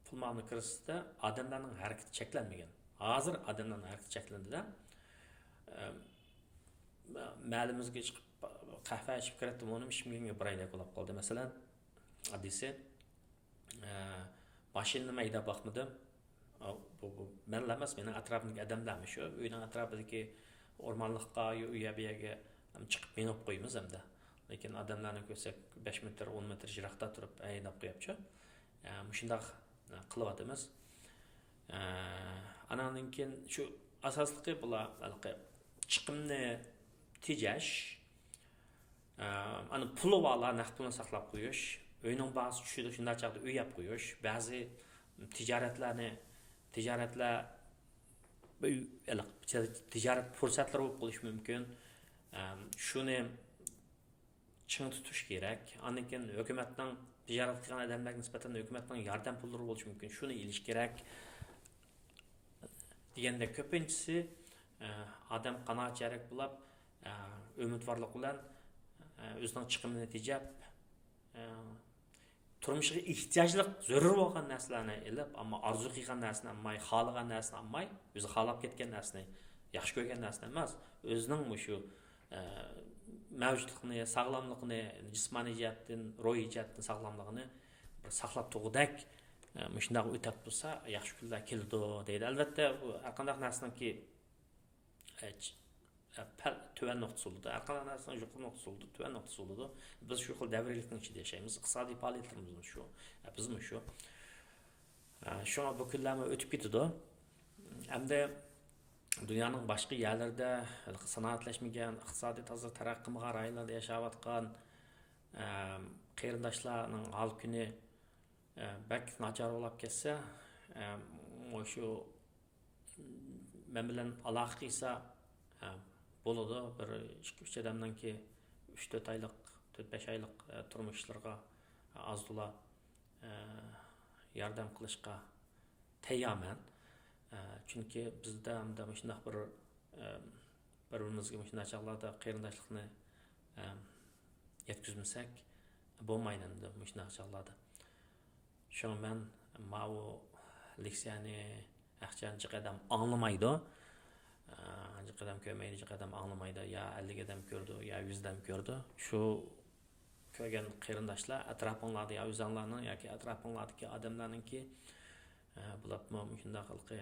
پۇل مۇئامىلە كرىزىسىدا ئادەملەرنىڭ ھەرىكىتى چەكلەنمىگەن. ھازىر ئادەملەرنىڭ ھەرىكىتى چەكلەندى-دە. ئەم، مەھەللىمىزگە چىقىپ قەھۋە ئىچىپ كىرەتتىم، ئۇنىمۇ ئىچمىگەنگە بىر ئايدەك بولاپ قالدى. مەسىلەن، ئاددىيسى، ئە، ماشىنىنىمۇ ھەيدەپ باقمىدىم. ئا، بۇ، بۇ مەنلا ئەمەس، مېنىڭ ئەتراپىمدىكى ئادەملەرمۇ شۇ. ئۆينىڭ ئەتراپىدىكى ئورمانلىققا، يا ئۇ يەر، بۇ يەرگە چىقىپ مېڭىپ قويىمىز ئەمدى. لېكىن ئادەملەرنى كۆرسەك، بەش مېتىر، ئون مېتىر يىراقتا تۇرۇپ ھەيدەپ قويۇپچۇ. ئە، مۇشۇنداق، ئە، قىلىۋاتىمىز. ئە، ئاناندىن كېيىن شۇ ئاساسلىقى بۇلار ھېلىقى چىقىمنى تېجەش، ئە، ئانا پۇلى بارلار نەق پۇلنى ساقلاپ قويۇش، ئۆينىڭ باھاسى چۈشىدۇ، شۇنداق چاغدا ئۆي يەپ قويۇش، بەزى تىجارەتلەرنى، تىجارەتلەر، ھېلىقى تىجارەت پۇرسەتلىرى بولۇپ قېلىشى مۇمكىن. ئە، شۇنى چىڭ تۇتۇش كېرەك. ئاندىن كېيىن ھۆكۈمەتنىڭ، تىجارەت قىلغان ئادەملەرگە نىسبەتەن ھۆكۈمەتنىڭ ياردەم پۇللىرى بولۇشى مۇمكىن، شۇنى ئېلىش كېرەك. دېگەندەك كۆپىنچىسى، ئە، ئادەم قانائەتچىلىك بولاپ، ئە، ئۈمىدۋارلىق بىلەن، ئە، ئۆزىنىڭ چىقىمىنى تېجەپ، ئە، تۇرمۇشىغا ئېھتىياجلىق، زۆرۈر بولغان نەرسىلەرنى ئېلىپ، ئەمما ئارزۇ قىلغان نەرسىنى ئالماي، خالىغان نەرسىنى ئالماي، ئۆزى خالاپ كەتكەن نەرسىنى، ياخشى كۆرگەن نەرسىنى ئەمەس، ئۆزىنىڭ مۇشۇ، ئە، مەۋجۇتلۇقىنى، ساغلاملىقىنى، جىسمانىي جەھەتتىن، روھىي جەھەتتىن ساغلاملىقىنى بىر ساقلاپ تۇرغۇدەك، ئە، مۇشۇنداق ئۆتەپ تۇرسا، ياخشى كۈنلەر كېلىدۇ دەيدۇ. ئەلۋەتتە، بۇ ھەر قانداق نەرسىنىڭكى، ئە، چ-، ئە، پەل-، تۆۋەن نۇقتىسى بولىدۇ. ھەر قانداق نەرسىنىڭ يۇقىرى نۇقتىسى بولىدۇ، تۆۋەن نۇقتىسى بولىدۇ. بىز شۇ خىل دەۋرىيلىكنىڭ ئىچىدە ياشايمىز. ئىقتىسادىي پائالىيەتلىرىمىزمۇ شۇ، ئە، بىزمۇ شۇ. ئە، شۇڭا بۇ كۈنلەرمۇ ئۆتۈپ كېتىدۇ. ئەمدى دۇنيانىڭ باشقا يەرلىرىدە سانائەتلەشمىگەن، ئىقتىسادىي تازا تەرەققىي قىلمىغان رايونلاردا ياشاۋاتقان، ئەم، قېرىنداشلارنىڭ ھال كۈنى، ئە، بەك ناچار بولاپ كەتسە، ئەم، مۇشۇ مەن بىلەن ئالاقە قىلسا، ئەم، بولىدۇ. بىر ئىككى، ئۈچ ئادەمنىڭكى ئۈچ، تۆت ئايلىق، تۆت، بەش ئايلىق، ئە، تۇرمۇش ئىشلىرىغا، ئە، ئاز تولا، ئە، ياردەم قىلىشقا تەييارمەن. ئە، چۈنكى بىزدە ئەمدى مۇشۇنداق بىر، ئە، بىر-بىرىمىزگە مۇشۇنداق چاغلاردا قېرىنداشلىقنى، ئە، يەتكۈزمىسەك بولمايدۇ ئەمدى مۇشۇنداق چاغلاردا. شۇڭا مەن ماۋۇ لېكسىيەنى ھەقىچان جىق ئادەم ئاڭلىمايدۇ. ئە، جىق ئادەم كۆرمەيدۇ، جىق ئادەم ئاڭلىمايدۇ. يا ئەللىك ئادەم كۆرىدۇ، يا يۈز ئادەم كۆرىدۇ. شۇ كۆرگەن قېرىنداشلار، ئەتراپىڭلاردا يا ئۆزۈڭلارنىڭ ياكى ئەتراپىڭلاردىكى ئادەملەرنىڭكى، ئە، بولۇپمۇ مۇشۇنداق ھېلىقى،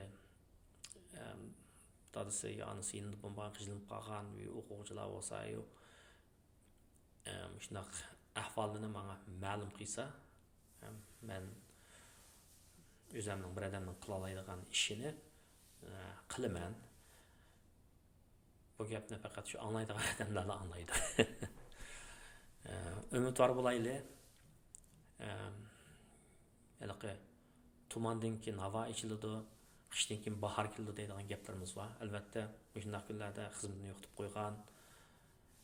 ئەم، دادىسى يا ئانىسى يېنىدا بولمىغان، قىينىلىپ قالغان ئوقۇغۇچىلار بولسا، يا، ئەم، مۇشۇنداق ئەھۋالىنى ماڭا مەلۇم قىلسا، ئەم، مەن ئۆزۈمنىڭ بىر ئادەمنىڭ قىلالايدىغان ئىشىنى، ئە، قىلىمەن. بۇ گەپنى پەقەت شۇ ئاڭلايدىغان ئادەملەرلا ئاڭلايدۇ. ئە، ئۈمىدۋار بولايلى. ئە، ھېلىقى، تۇماندىن كېيىن ھاۋا ئېچىلىدۇ، قىشتىن كېيىن باھار كېلىدۇ دەيدىغان گەپلىرىمىز بار. ئەلۋەتتە، مۇشۇنداق كۈنلەردە خىزمىتىنى يوقىتىپ قويغان،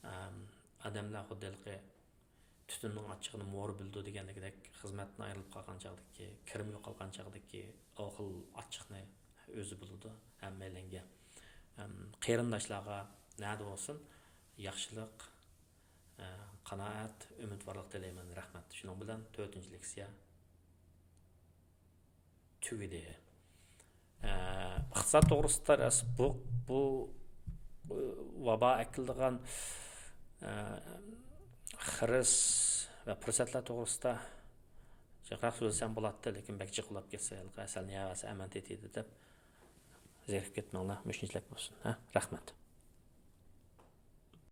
ئە، ئادەملەر خۇددى ھېلىقى تۈتۈننىڭ ئاچچىقىنى مورا بىلىدۇ دېگەندىكىدەك، خىزمەتتىن ئايرىلىپ قالغان چاغدىكى، كىرىم يوقالغان چاغدىكى ئۇ خىل ئاچچىقنى ئۆزى بىلىدۇ ھەممەيلەنگە. ئەم، قېرىنداشلارغا نەدە بولسۇن ياخشىلىق، ئە، قانائەت، ئۈمىدۋارلىق تىلەيمەن. رەھمەت. شۇنىڭ بىلەن تۆتىنچى لېكسىيە تۈگىدى. ئە، ئىقتىساد توغرىسىدا راست بۇ، بۇ، ئە، ۋابا ئەكېلىدىغان، ئە، خىرىس ۋە پۇرسەتلەر توغرىسىدا جىقراق سۆزلىسەم بولاتتى، لېكىن بەك جىق بولاپ كەتسە، ھېلىقى ھەسەلنى يەۋەرسە ئەمەن تېتىيدۇ دەپ زېرىكىپ كەتمەڭلار. مۇشۇنچىلىك بولسۇن. ھە؟ رەھمەت.